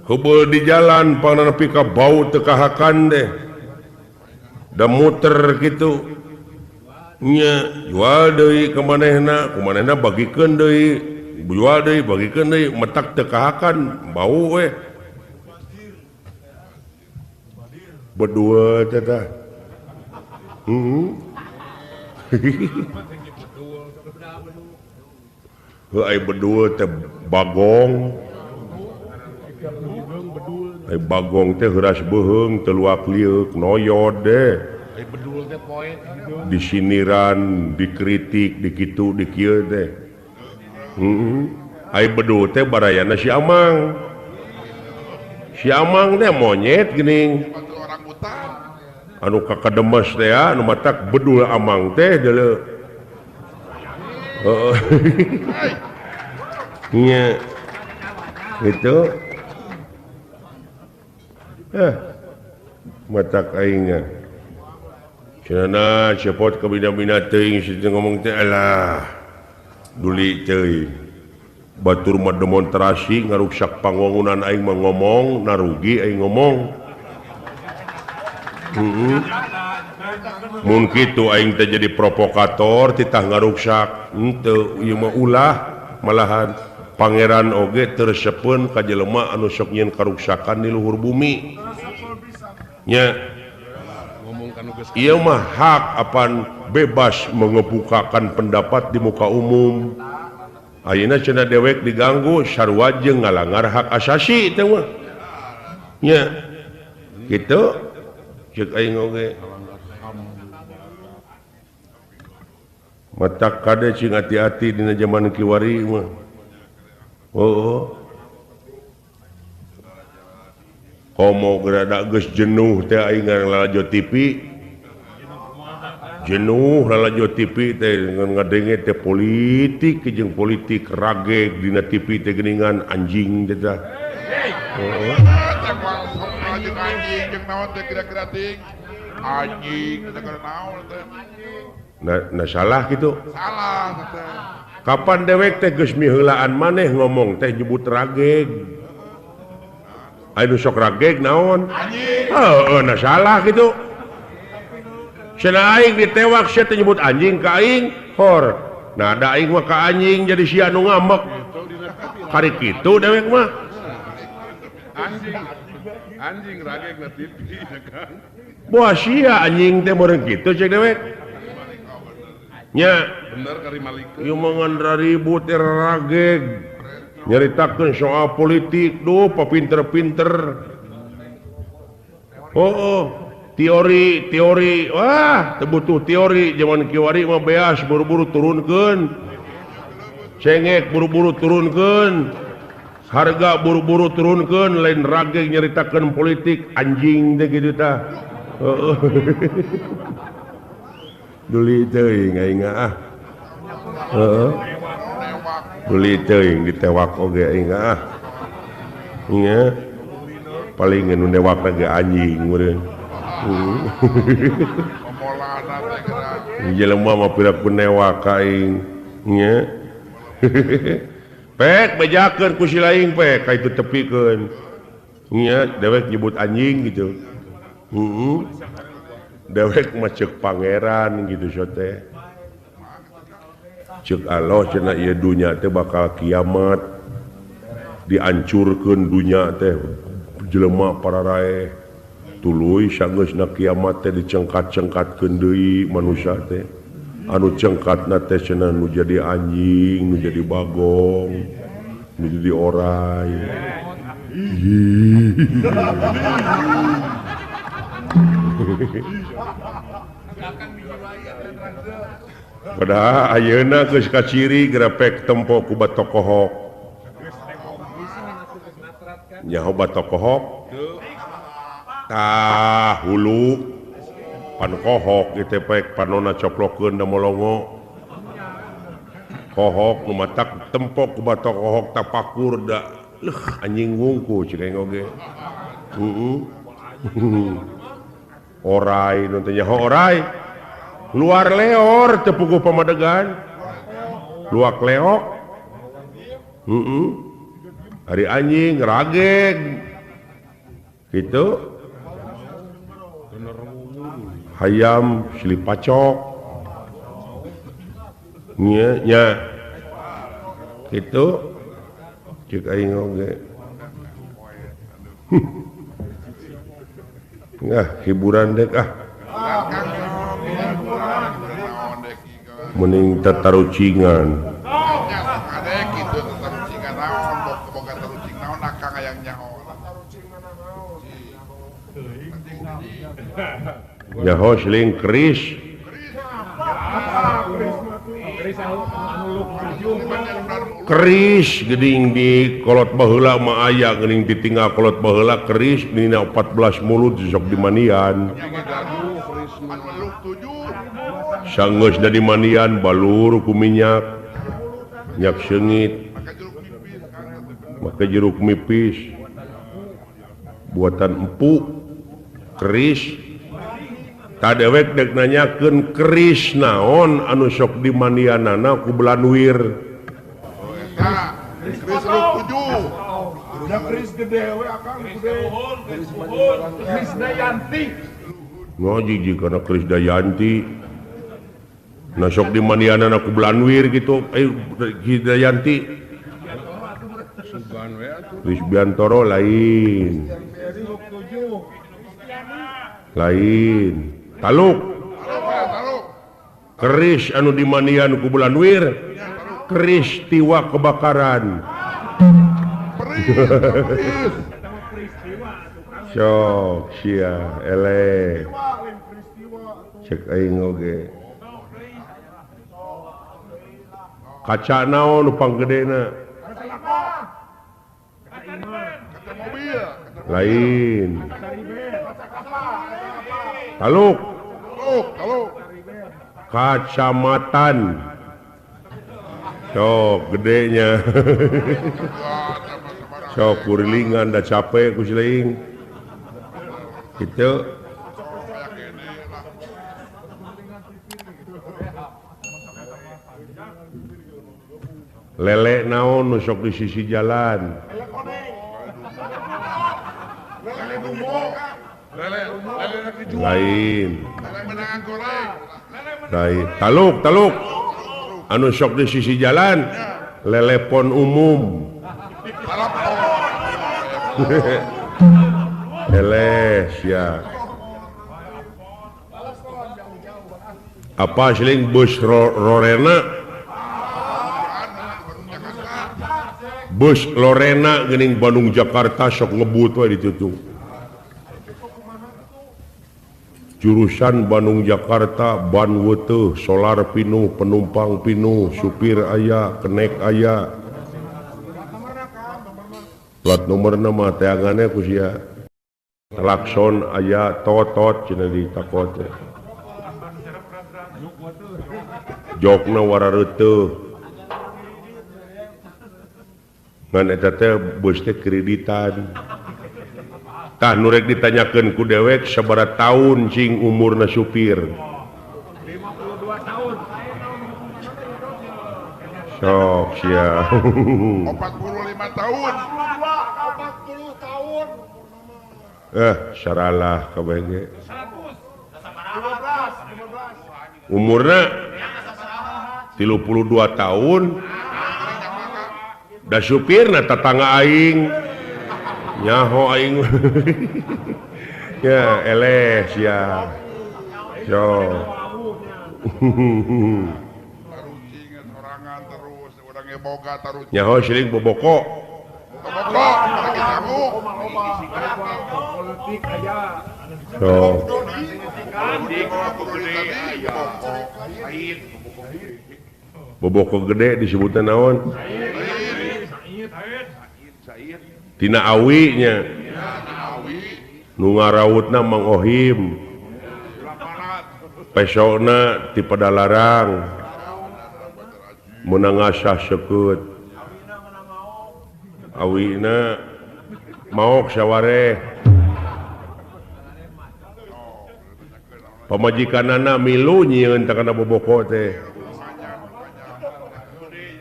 Speaker 1: hubul di jalan pangna nepi ka bau teu kahakan deh. Da muter kitu. Nya jual deui ka manehna, ku manehna bagikeun deui, jual deui bagikeun deui, metak teu kahakan bau we. Bedua teh tah. Heuh ai bedua teh bagong. Ai bagong teh heuras beuheung teu luak lieuk noyod deh. Disiniran, dikritik, dikitu, dikieu teh. Heeh. Ai bedul teh barayana si Amang. Si Amang teh monyet geuning. Anu kakademes teh anu matak bedul Amang teh deuleu. Heeh. Nya. Gitu. Matak aing cenah cepot ka bina-bina teuing situ ngomong teh alah duli teuing batur mah demonstrasi ngaruksak pangwangunan aing mah ngomong narugi aing ngomong mun kitu aing teh jadi provokator titah ngaruksak henteu ieu mah ulah malahan pangeran oge teu resepeun ka jelema anu sok nyieun karuksakan di luhur bumi nya. Ieu mah hak apan bebas mengemukakan pendapat di muka umum. Ayeuna cenah dewek diganggu sarua jeung ngalangar hak asasi teh mah nya. Kitu ceuk aing oge matak kade cing hati-hati dina jaman kiwari mah. Oh, komo gerada geus jenuh teh aing lalajo TV. Jenuh lalajo TV teh ngadenge teh politik jeung politik rageg dina TV teh geuningan anjing teh tah. Heeh.
Speaker 3: Anjing teh naon teh.
Speaker 1: Nah salah kitu.
Speaker 3: Salah teh.
Speaker 1: Kapan dewek teh geus miheulaan maneh ngomong teh nyebut rageg. Anu sok rageg naon?
Speaker 3: Anjing.
Speaker 1: Heeh, nah salah kitu. Cenah aing ditewak sia teh nyebut anjing ka aing, hor. Nah da aing mah ka anjing jadi sia nu ngambek. Kari kitu dewek mah.
Speaker 3: Anjing. Anjing rageg na TV kan.
Speaker 1: Boa sia anjing teh meureun kitu cek dewek. Nya
Speaker 3: bener kari malikeun.
Speaker 1: Ieu mah ngan ribut rageg. Nyaritakeun soal politik duh papinter-pinter. Oh, teori teori wah teu butuh teori zaman kiwari mah beas buru-buru turunkeun. Cengek buru-buru turunkeun. Harga buru-buru turunkeun lain rageg nyaritakeun politik anjing teh kitu tah. Heeh. Duli teuing aing ah. Heeh. Duli teuing ditewak oge aing ah. Nya. Paling nu newak ge anjing meureun. Jelema mah piraku newak ka aing nya. Pek bejakeun ku si laing pek ka itu tepikeun. Nya dewek nyebut anjing gitu. Heeh. Dewek mah ceuk pangeran gitu so teh. Ceuk Allah cenah ieu dunya teh bakal kiamat. Diancurkeun dunya teh jelema pararaeh. Tuluy sageusna kiamat teh dicengkat-cengkatkeun deui manusia teh. Anu cengkatna teh cenah nu jadi anjing, nu jadi bagong, nu jadi orai. Padahal ayeuna geus kaciri grepek tempo ku batokohok. Nyaho batokohok? Tah hulu pan kohok ieu pek panona coplokeun da molongo. Kohok nu matak tempo ku batokohok tapakur da leuh anjing wungku cik aing oge. Heeh. Orai nu teh nyaho orai. Luar leor teu puguh pamadegan. Luak leok. Heeh. Ari anjing rageg. Kitu. Hayam silih pacok. Nya nya. Kitu. Ceuk aing oge. Nah, hiburan dek ah. Mending tatarucingan. Nyaho seling keris. Keris geuning di kolot baheula mah aya geuning ditinggal kolot baheula keris dina 14 mulut sok dimanian. Sanggeus da dimanian balur ku minyak, minyak seungit, make jeruk nipis, buatan empuk keris. Ta dewek dek nanyakeun keris naon anu sok dimanianana ku Belanwir.
Speaker 3: Keris tujuh. Keris gede we akang gede. Keris Dayanti.
Speaker 1: Ngaji jika kana keris Dayanti. Nah sok dimanianana ku Belanwir gitu. Dayanti. Keris Biantoro lain. Lain. Taluk. Keris anu dimanian ku Belanwir. Keris tiwa kebakaran. Sok sia eleh. Cek aing oge. Kaca naon nu panggedena? Lain. Taluk. Kacamatan. Sok gedenya. Sok kurilingan da capek ku sileing. Kitu. Lele naon nu sok di sisi jalan. Lain. Lain. Taluk, taluk. Anu sok di sisi jalan lelepon umum. Eleh sia. Apa siling bus Lorena? Bus Lorena geuning Bandung Jakarta sok ngebut we ditutup. Jurusan Bandung Jakarta ban weteuh solar pinuh penumpang pinuh supir aya kenek aya plat nomorna mah teangannya ku sia klakson aya totot cenah ditakot teh jokna warareuteuh ngan eta teh bus teh kreditan. Tah nu rek ditanyakeun ku dewek sabaraha taun cing umurna supir?
Speaker 4: 52 tahun.
Speaker 1: Sok sia.
Speaker 3: 45 tahun.
Speaker 4: 40 tahun.
Speaker 1: Saralah kabeh ge.
Speaker 3: 100. 15.
Speaker 1: Umurna 32 tahun. Da supirna tetangga aing. Nyaho aing. Ya eleh sia. So. Nyaho siling boboko.
Speaker 3: Boboko lagi sangu.
Speaker 1: So. Boboko gede disebutna naon? Tina awinya nu ngarautna Mang Ohim pesona ti Padalarang meunang ngasah seukeut awina maok sawareh pamajikanana milu nyieun teh kana boboko teh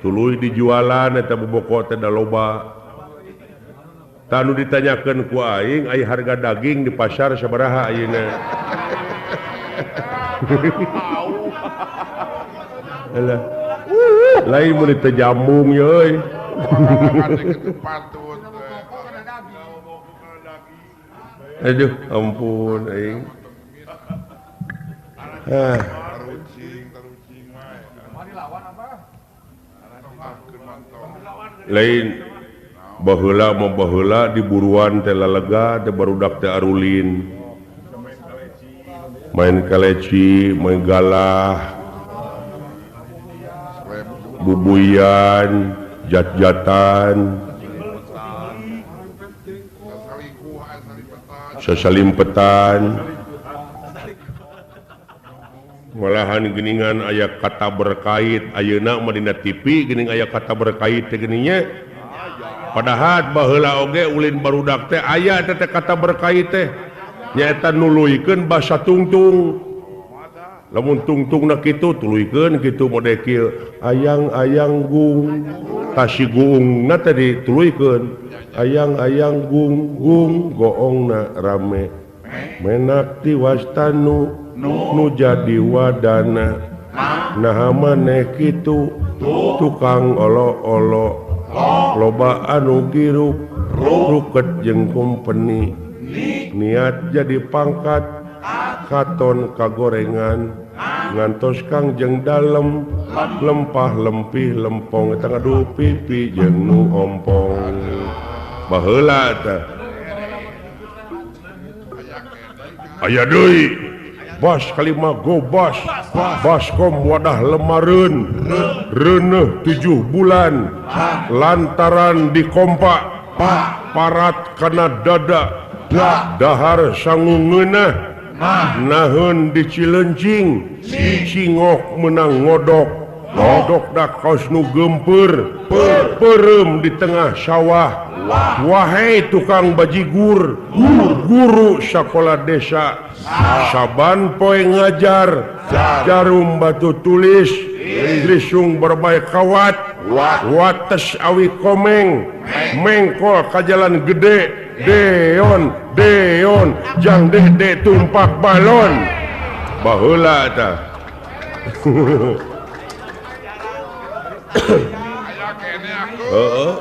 Speaker 1: tuluy dijualan eta boboko teh da loba. Tanu ditanyakeun ku aing ai harga daging di pasar sabaraha ayeuna. Alah. Lain mun teu jambung ye euy. Aduh, ampun aing. Lain baheula mah baheula di buruan teh lalega teh barudak teh arulin. Main kaleci, main galah, bubuyan, jat-jatan, sasalimpetan. Malahan geningan aya kata berkait ayeuna mah dina TV geuning aya kata berkait teh geuning nya. Padahal baheula oge ulin barudak teh aya teh kata berkait teh nyaeta nuluykeun basa tungtung. Lamun tungtungna kitu tuluykeun kitu mode kieu ayang-ayang gung tasiguungna teh dituluykeun ayang-ayang gung gung goongna rame menak tiwastanu nu jadi wadana nah maneh kitu tukang olo-olo loba anu girup ruket jeung kumpeni niat jadi pangkat katon kagorengan ngantos kang jeung dalem lempah lempih lempong eta ngadu pipi jeung nu ompong baheula teh aya deui bas kalima gobas baskom wadah lemareun reuneuh 7 bulan lantaran dikompak parat kana dada dahar sangungeunah naheun di Cilencing cingok menang ngodok ngodok da kaos nu geumpeur peureum di tengah sawah wahai tukang bajigur guru sakola desa saban poe ngajar jarum batu tulis lisung berbae kawat wates awi komeng mengkol ka jalan gede deon deon jang dede tumpak balon baheula tah. Heeh.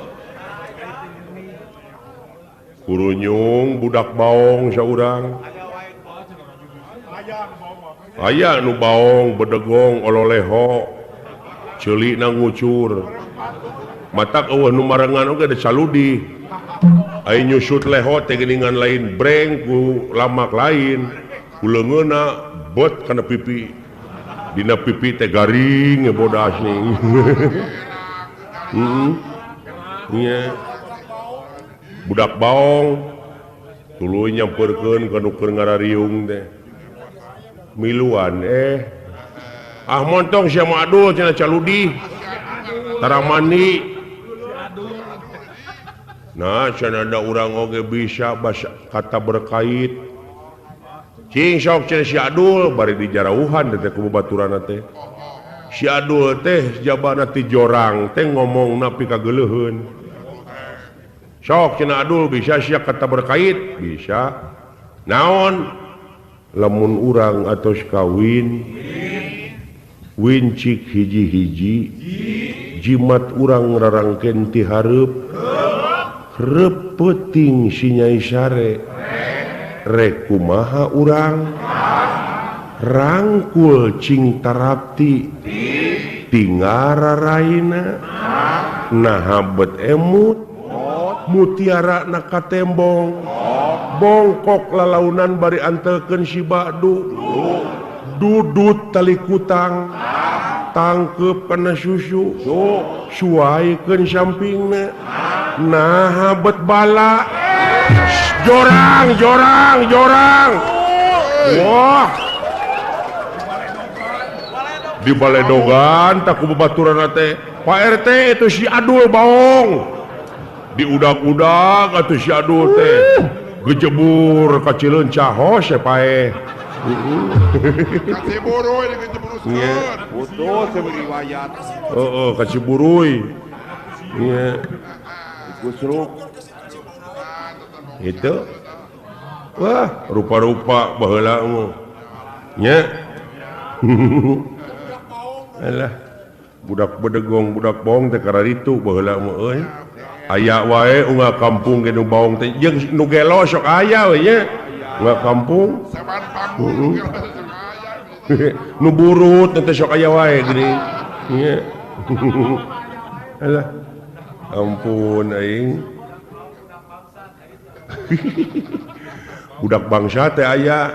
Speaker 1: Kurunyung budak baong saurang. Aya nu baong bedegong ololeho ceulina ngucur. Matak eueuh nu marengan oge da caludi. Ai nyusut leho teh geuningan lain breng ku lamak lain. Ku leungeunna bot kana pipi. Dina pipi teh garing bodas nih. Heeh. Nya. Budak baong tuluy nyamperkeun ka nu keur ngarariung teh. Miluan ah montong sia mah adul cenah caludi. Tara mandi. Nah cenah da urang oge bisa basa kata berkait. Cing sok cenah si adul bari dijarauhan teh ku babaturanna teh. Si adul teh jabana ti jorang teh ngomongna pikageuleuheun. Sok cenah adul bisa sia kata berkait bisa. Naon? Lamun urang atos kawin wincik hiji-hiji jimat urang rarangken ti hareup reupeting si Nyai Sare rek kumaha urang rangkul cing tarapti tingararaina naha bet emut mutiara na katembong bongkok lalaunan bari antelkeun si Badu dudut tali kutang tangkep kana susu suaikeun sampingna naha bet bala jorang jorang jorang wah di baledogan tak ku babaturanna teh Pak RT itu si Adul baong diudag-udag atuh si Adul teh gejebur ka Cileunca hos paeh.
Speaker 3: Ka Ciburuy digejeburuskeun.
Speaker 4: Putus riwayat.
Speaker 1: Heeh, ka Ciburuy. Nya.
Speaker 4: Gusruk.
Speaker 1: Itu. Wah, rupa-rupa baheula mah. Nya. Alah, budak bedegong, budak baong teh kararitu baheula mah euy. Aya wae unggal kampung ge nu baong teh jeung nu gelo sok aya we nya. Unggal kampung. Nu burut teh sok aya wae geuning. Nya. Alah. Ampun aing. Budak bangsa teh aya.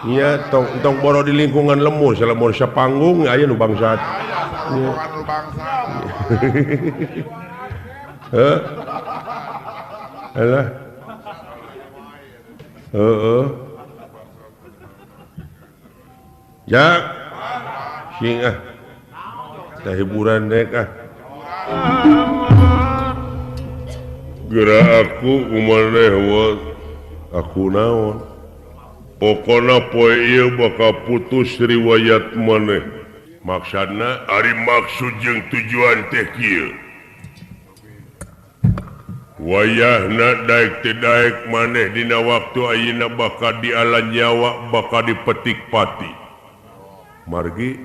Speaker 1: Iya tong boro di lingkungan lemur salemur sapanggung aya nu bangsat.
Speaker 3: Aya nu bangsat.
Speaker 1: Heuh. Alah. Heeh. Ya. Sing ah. Tah hiburan dek ah. Geura aku kumaneh aku naon. Pokona poe ieu bakal putus riwayat maneh. Maksudna ari maksud jeung tujuan teh kieu. Wayahna daek teu daek maneh dina waktu ayeuna bakal diala nyawa bakal dipetik pati. Margi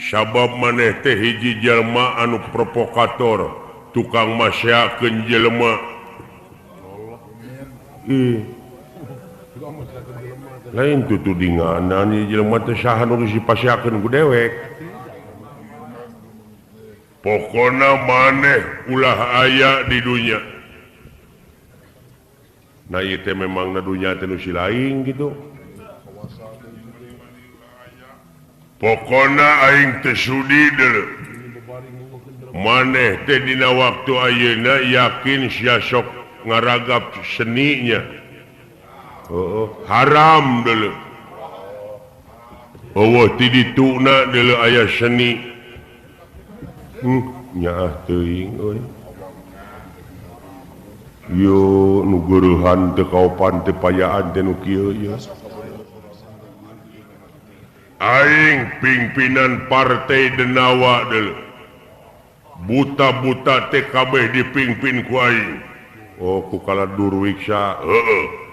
Speaker 1: sabab maneh teh hiji jalma anu provokator, tukang masyakeun jelema. Ih. Lain tutudinganan ieu jelema teh saha nu geus dipasiakeun ku dewek. Pokona maneh ulah aya di dunya. Nah ieu teh memang na dunya teh nu si lain gitu. Pokona aing teh sudi deuleu. Maneh teh dina waktu ayeuna yakin sia sok ngaragap seninya. Oh, haram dulu. Oh, ti dituna dulu aya seni. Nyaah teuing euy. Yo nu geurehan teu kaopan teu payaan teh nu kieu ieu. Aing pimpinan partai Denawa dulu. Buta-buta teh kabeh dipimpin ku aing. Oh, ku kala Durwiksa. Heeh.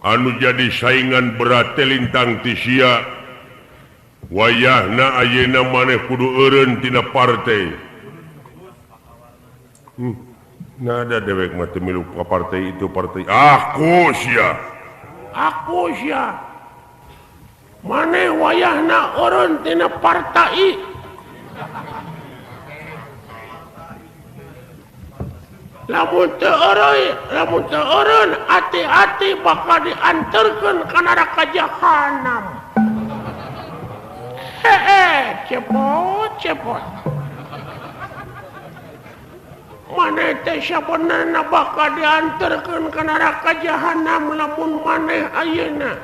Speaker 1: Anu jadi saingan berat lintang ti sia. Wayahna ayeuna maneh kudu eureun tina partai. Nah ada dewek mah teu milu ka partai itu partai. Aku sia. Aku sia. Maneh wayahna eureun tina partai. Lamun teu eureun hati-hati bakal diantarkeun ka neraka jahanam. Heeh, cepot. Maneh teh sabenerna bakal diantarkeun ka neraka jahanam lamun maneh ayeuna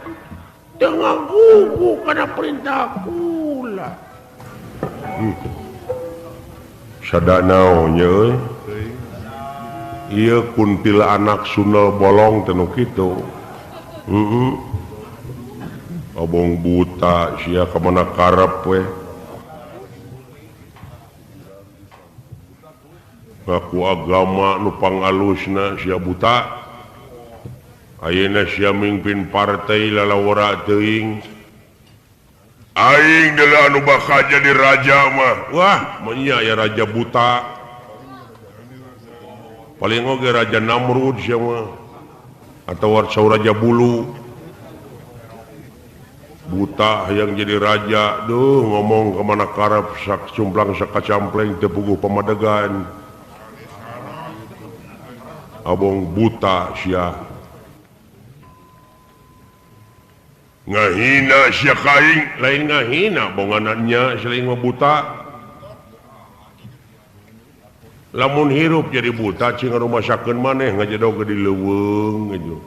Speaker 1: teu ngagugu kana perintah kula. Sada naon nya euy? Ieu kuntil anak sunel bolong teh nu kitu. Heeh. Abong buta sia ka mana karep we. Ngaku agama nu pangalusna sia buta. Ayeuna sia mimpin partai lalawara teuing. Aing deuleu anu bakal jadi raja mah. Wah, menya ya raja buta. Paling oge Raja Namrud sia mah atau Raja Bulu. Buta yang jadi raja, duh ngomong ka mana karep sak cumplang sakacampleng teu puguh pamadegan. Abong buta sia. Ngahina sia ka aing, lain ngahina bonganannya sia mah buta. Lamun hirup jadi buta cing ngarumasakeun maneh ngajedog di leuweung gitu.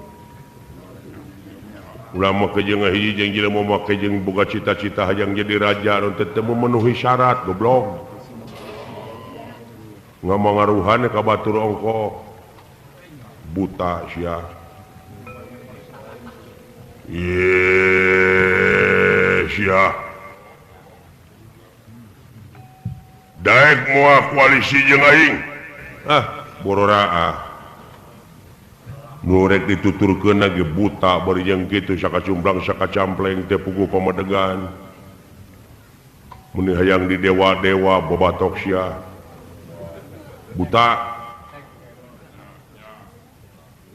Speaker 1: Ulah make jeung hiji jeung jelema make jeung boga cita-cita hayang jadi raja nu teu memenuhi syarat goblok. Ngamangaruhan ka batur ongkoh. Buta sia. Ye sia. Daek moal koalisi jeung aing. Ah, bororaa. Nu rek dituturkeun ge buta bari jeung kitu sakacumplang sakacampleng teu puguh pamadegan. Mun hayang di dewa-dewa bobatok sia. Buta.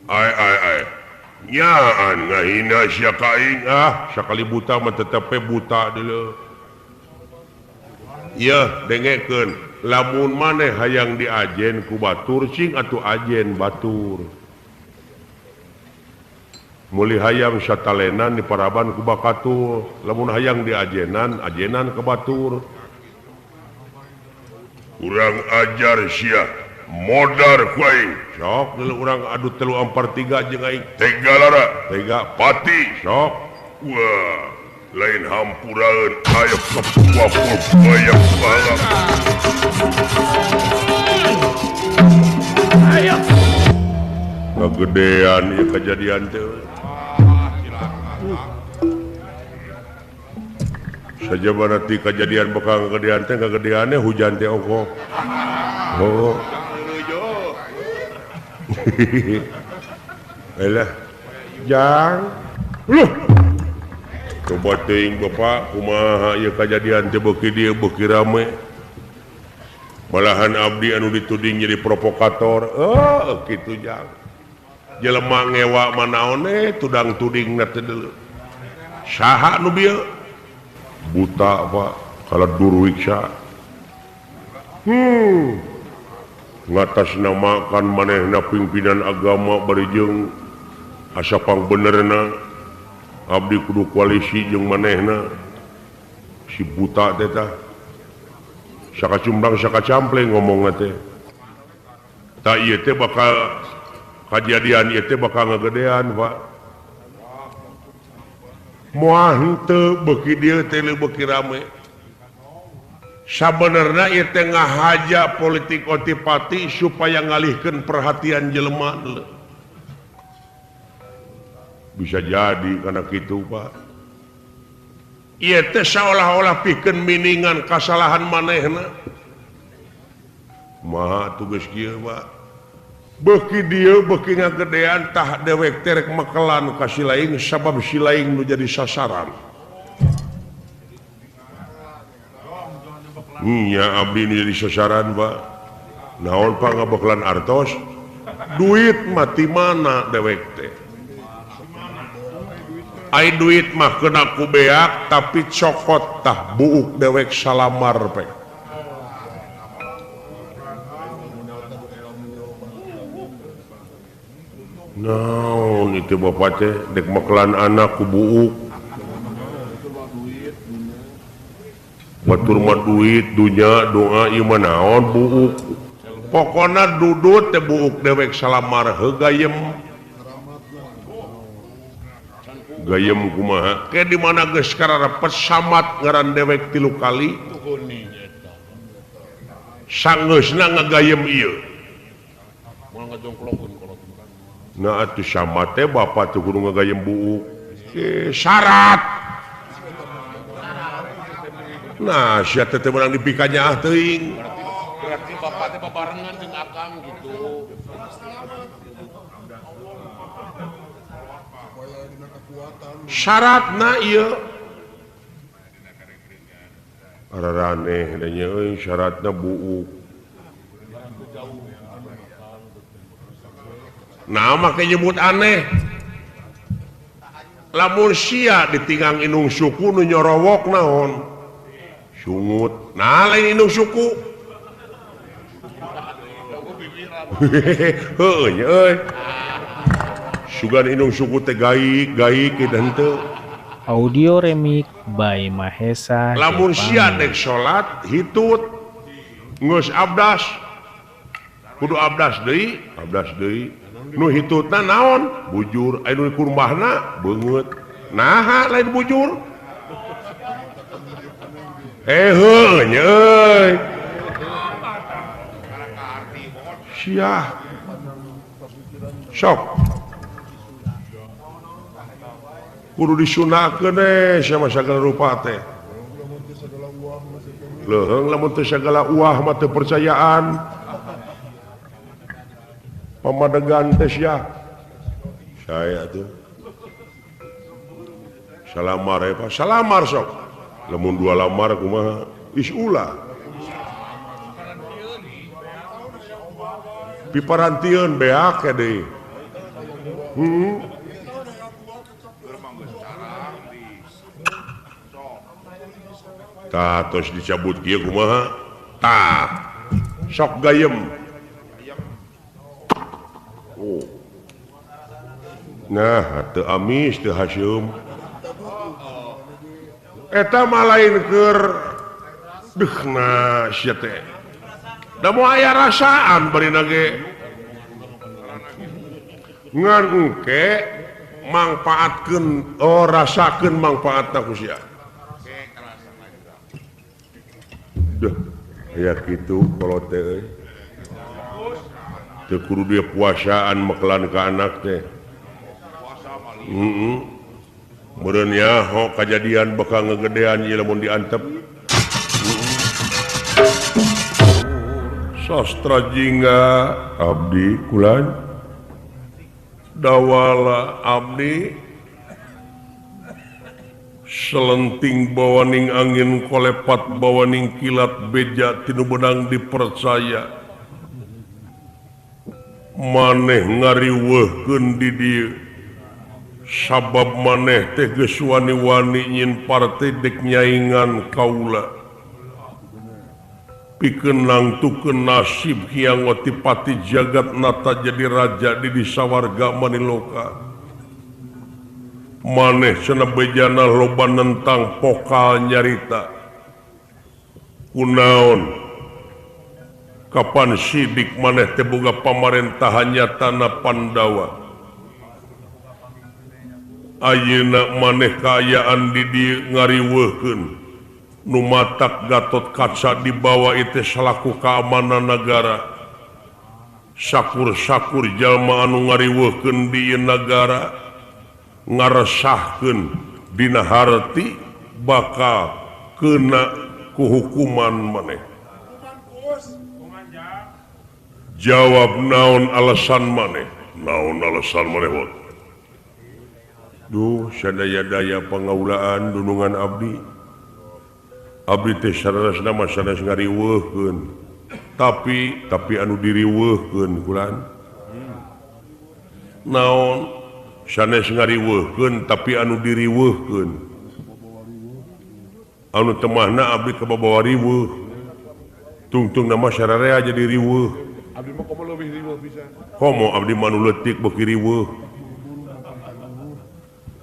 Speaker 1: Ai ai ai. Nyaan ngahina sia ka aing ah, sakali buta mah tetep buta deuleu. Yeuh dengekeun, lamun maneh hayang diajen ku batur cing atuh ajen batur. Muli hayang satalenan di paraban ku bakatul, lamun hayang diajenan, ajenan ke batur. Urang ajar sia, modar ku aing. Sok urang adu 3 4 3 jeung aing. Tega lara, tega pati sok. Wah, lain hampuraeun ayo kepua bayang balap. Ayo. Kegedean ieu kejadian teh. Sajaba nanti kejadian bakal kegedean teh kegedeannya hujan teh ongkoh. Oh. Elah. Jang. Luh. Coba teuing Bapak kumaha ieu kajadian teh beuki dieu beuki rame. Malahan abdi anu dituding jadi provokator. Oh, kitu jang. Jelema ngewa manaon tudang tudingna teh deuleu. Saha nu bieu? Buta Pak, kalau durwiksa. Ngatasnamakan manehna pimpinan agama bari jeung asa pangbenerna. Abdi kudu koalisi jeung manehna. Si buta teh tah. Sakacumbang sakacampleng ngomongna teh. Tah ieu teh bakal kajadian ieu teh bakal ngagedean, Pak. Moal henteu beuki dieu teh beuki rame. Sabenerna ieu teh ngahaja politik otipati supaya ngalihkeun perhatian jelema. Bisa jadi karena kitu, Pak. Ieu teh seolah-olah pikeun miningan kasalahan manehna. Maha tugas kieu, Pak. Beuki dieu beuki ngagedean tah dewek teh rek mekelan ka si laing sabab si laing nu jadi sasaran. Nya abdi nu jadi sasaran, Pak. Naon Pak ngabekelan artos? Duit mah ti mana dewek teh? Ai duit mah kena ku beak tapi cokot tah buuk dewek salamar pe. Naon itu bapak teh dek mekelan anak ku buuk. Batur mah duit dunya doa ieu mah naon buuk. Pokona dudut teh buuk dewek salamar heugayem. Gayem kumaha? Ke di mana geus kararepet samat ngaran dewek 3 kali. Sanggeusna ngagayem ieu. Nah atuh samat teh bapak tuh kudu ngagayem buuk. Syarat. Nah sia teh teu meunang dipikanyaah teuing.
Speaker 4: Berarti bapak teh babarengan jeung akang gitu.
Speaker 1: Syaratna ieu araraneh da nya euy syaratna buuk. Nah make nyebut aneh. Lamun sia ditinggang indung suku nu nyorowok naon? Sungut. Nah lain indung suku. Heueuh nya euy. Sugan indung suku teh gaik gaik kitu henteu.
Speaker 2: Audio remix by Mahesa.
Speaker 1: Lamun sia dek salat hitut geus abdas. Kudu abdas deui, abdas deui. Nu hitutna naon? Bujur. Aya nu kurmahna beungeut. Naha lain bujur? Heueuh nya euy. Sia. Sok. Kudu disunahkeun eh sama sagala rupa teh. Leuheung lamun teu sagala uah mah teu percayaan. Pamadegan teh sia. Saya tuh. Salamar ya Pak, salamar sok. Lamun 2 lamar kumaha? Is ulah. Piparantieun beak deui. Tah tos dicabut kieu kumaha? Tah. Sok gayem. Oh. Nah teu amis teu haseum. Eta mah lain keur deuhna sia teh. Da moal aya rasaan barina ge. Ngan engke mangpaatkeun oh rasakeun mangpaatna ku sia. Duh, aya kitu kolot teh euy. Teu kudu dia puasaan mekelan ka anak teh. Heeh. Meureun nyaho kajadian bakal ngegedean ieu lamun diantep. Sastra jingga abdi kulan dawala abdi selenting bawaning angin kolepat bawaning kilat beja tinu benang dipercaya maneh ngariweuhkeun di dieu sabab maneh teh geus wani-wani nyin partai dek nyaingan kaula pikeun nangtukeun nasib Hyang Otipati jagat nata jadi raja di sawarga maniloka. Maneh cenah bejana loba nentang pokal nyarita kunaon kapan sidik maneh teh boga pamarentahan nyatana Pandawa. Ayeuna maneh kaayaan di dieu ngariweuhkeun nu matak Gatot Kaca dibawa itu selaku keamanan negara. Sakur-sakur jalma anu ngariweuhkeun di ieu nagara ngaresahkeun dina harti bakal kena ku hukuman maneh. Jawab naon alasan maneh? Naon alasan maneh wot? Duh sadaya-daya pangaulaan dunungan abdi. Abdi teh sanesna mah sanes ngariweuhkeun. Tapi anu diriweuhkeun kulan. Naon sanes ngariweuhkeun tapi anu diriweuhkeun. Anu temahna abdi kababawa riweuh. Tungtungna mah sararea jadi riweuh.
Speaker 4: Abdi mah komo leuwih riweuh pisan.
Speaker 1: Komo abdi mah nu leutik beuki riweuh.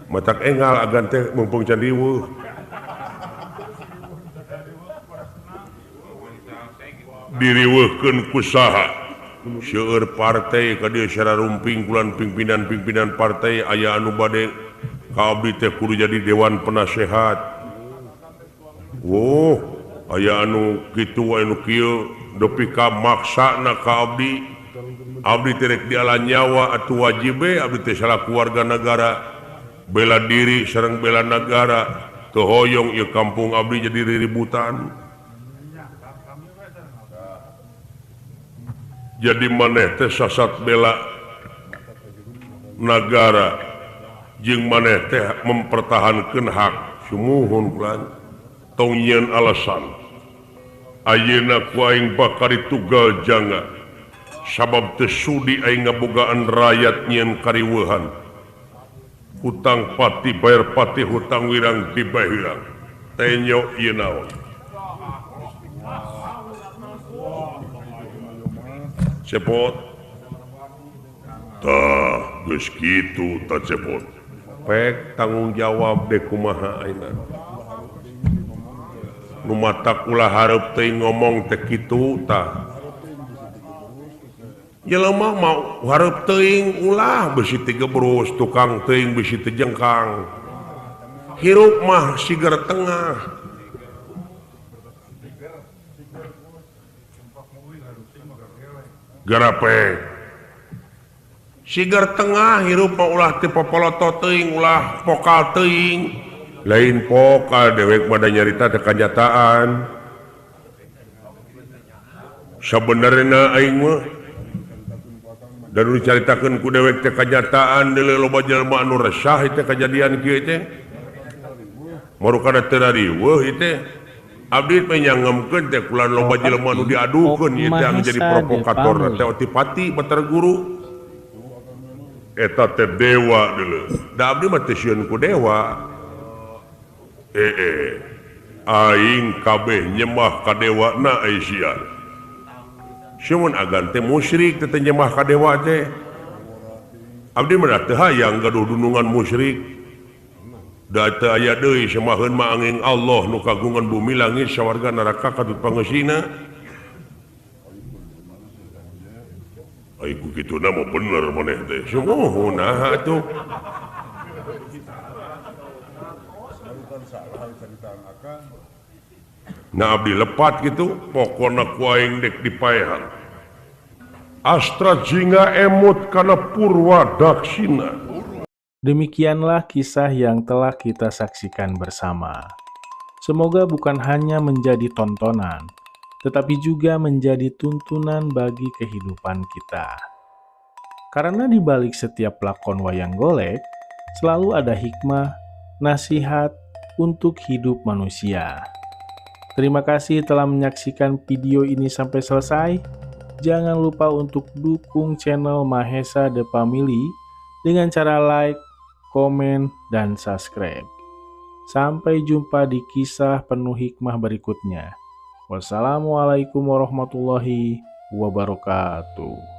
Speaker 1: Matak enggal agan teh mumpung can riweuh. Diriweuhkeun ku saha? Seueur partai ka dieu sararumping kulan pimpinan-pimpinan partai aya anu bade ka abdi teh kudu jadi dewan penasehat. Woh, aya anu kitu anu kieu dupi ka maksana ka abdi. Abdi teh rek diala nyawa atuh wajib we abdi teh salaku warga nagara bela diri sareng bela nagara. Teu hoyong ieu kampung abdi jadi riributan. Jadi maneh teh sasat bela nagara jeung maneh teh mempertahankeun hak sumuhun kulan tong nyieun alasan. Ayeuna ku aing bakal ditugal jangga sabab teu sudi aing ngabogaan rakyat nyieun kariweuhan. Hutang pati bayar pati hutang wirang dibayar wirang. Tenyo ieu naon? Cepot tah geus kitu tah cepot pek tanggung jawab deh kumaha ayeuna nu matak ulah hareup teuing ngomong teh kitu tah jelema mau hareup teuing ulah beusi teu gebrus tukang teuing beusi teu jengkang hirup mah siger tengah. Garape siger tengah hirup mah ulah ti popoloto teuing ulah pokal teuing lain pokal dewek mah da nyarita teh kanyataan sabenerna aing mah da nu dicaritakeun ku dewek teh kanyataan deuleu loba jelema anu resah teh kajadian kieu teh marukana teu rariweuh ieu teh. Abdi penyangemkeun teh kulan loba jelema nu diadukeun ieu teh anu jadi provokator teh Otipati Batara Guru eta teh dewa deuleu da abdi mah teu sieun ku dewa. Aing kabeh nyembah ka dewana ai sia. Sieun agan teh musyrik teh nyembah ka dewa teh. Abdi mah teu hayang gaduh dunungan musyrik. Da teu aya deui semaheun mah angin Allah nu kagungan bumi langit sawarga neraka katut pangeusina. Ai ku kituna mah bener maneh teh. Sungguh naha atuh. Nah abdi lepat gitu pokona ku aing dek dipaehan. Astra jingga emut kana purwa daksina.
Speaker 2: Demikianlah kisah yang telah kita saksikan bersama. Semoga bukan hanya menjadi tontonan, tetapi juga menjadi tuntunan bagi kehidupan kita. Karena di balik setiap lakon wayang golek, selalu ada hikmah, nasihat untuk hidup manusia. Terima kasih telah menyaksikan video ini sampai selesai. Jangan lupa untuk dukung channel Mahesa The Family dengan cara like, komen, dan subscribe. Sampai jumpa di kisah penuh hikmah berikutnya. Wassalamualaikum warahmatullahi wabarakatuh.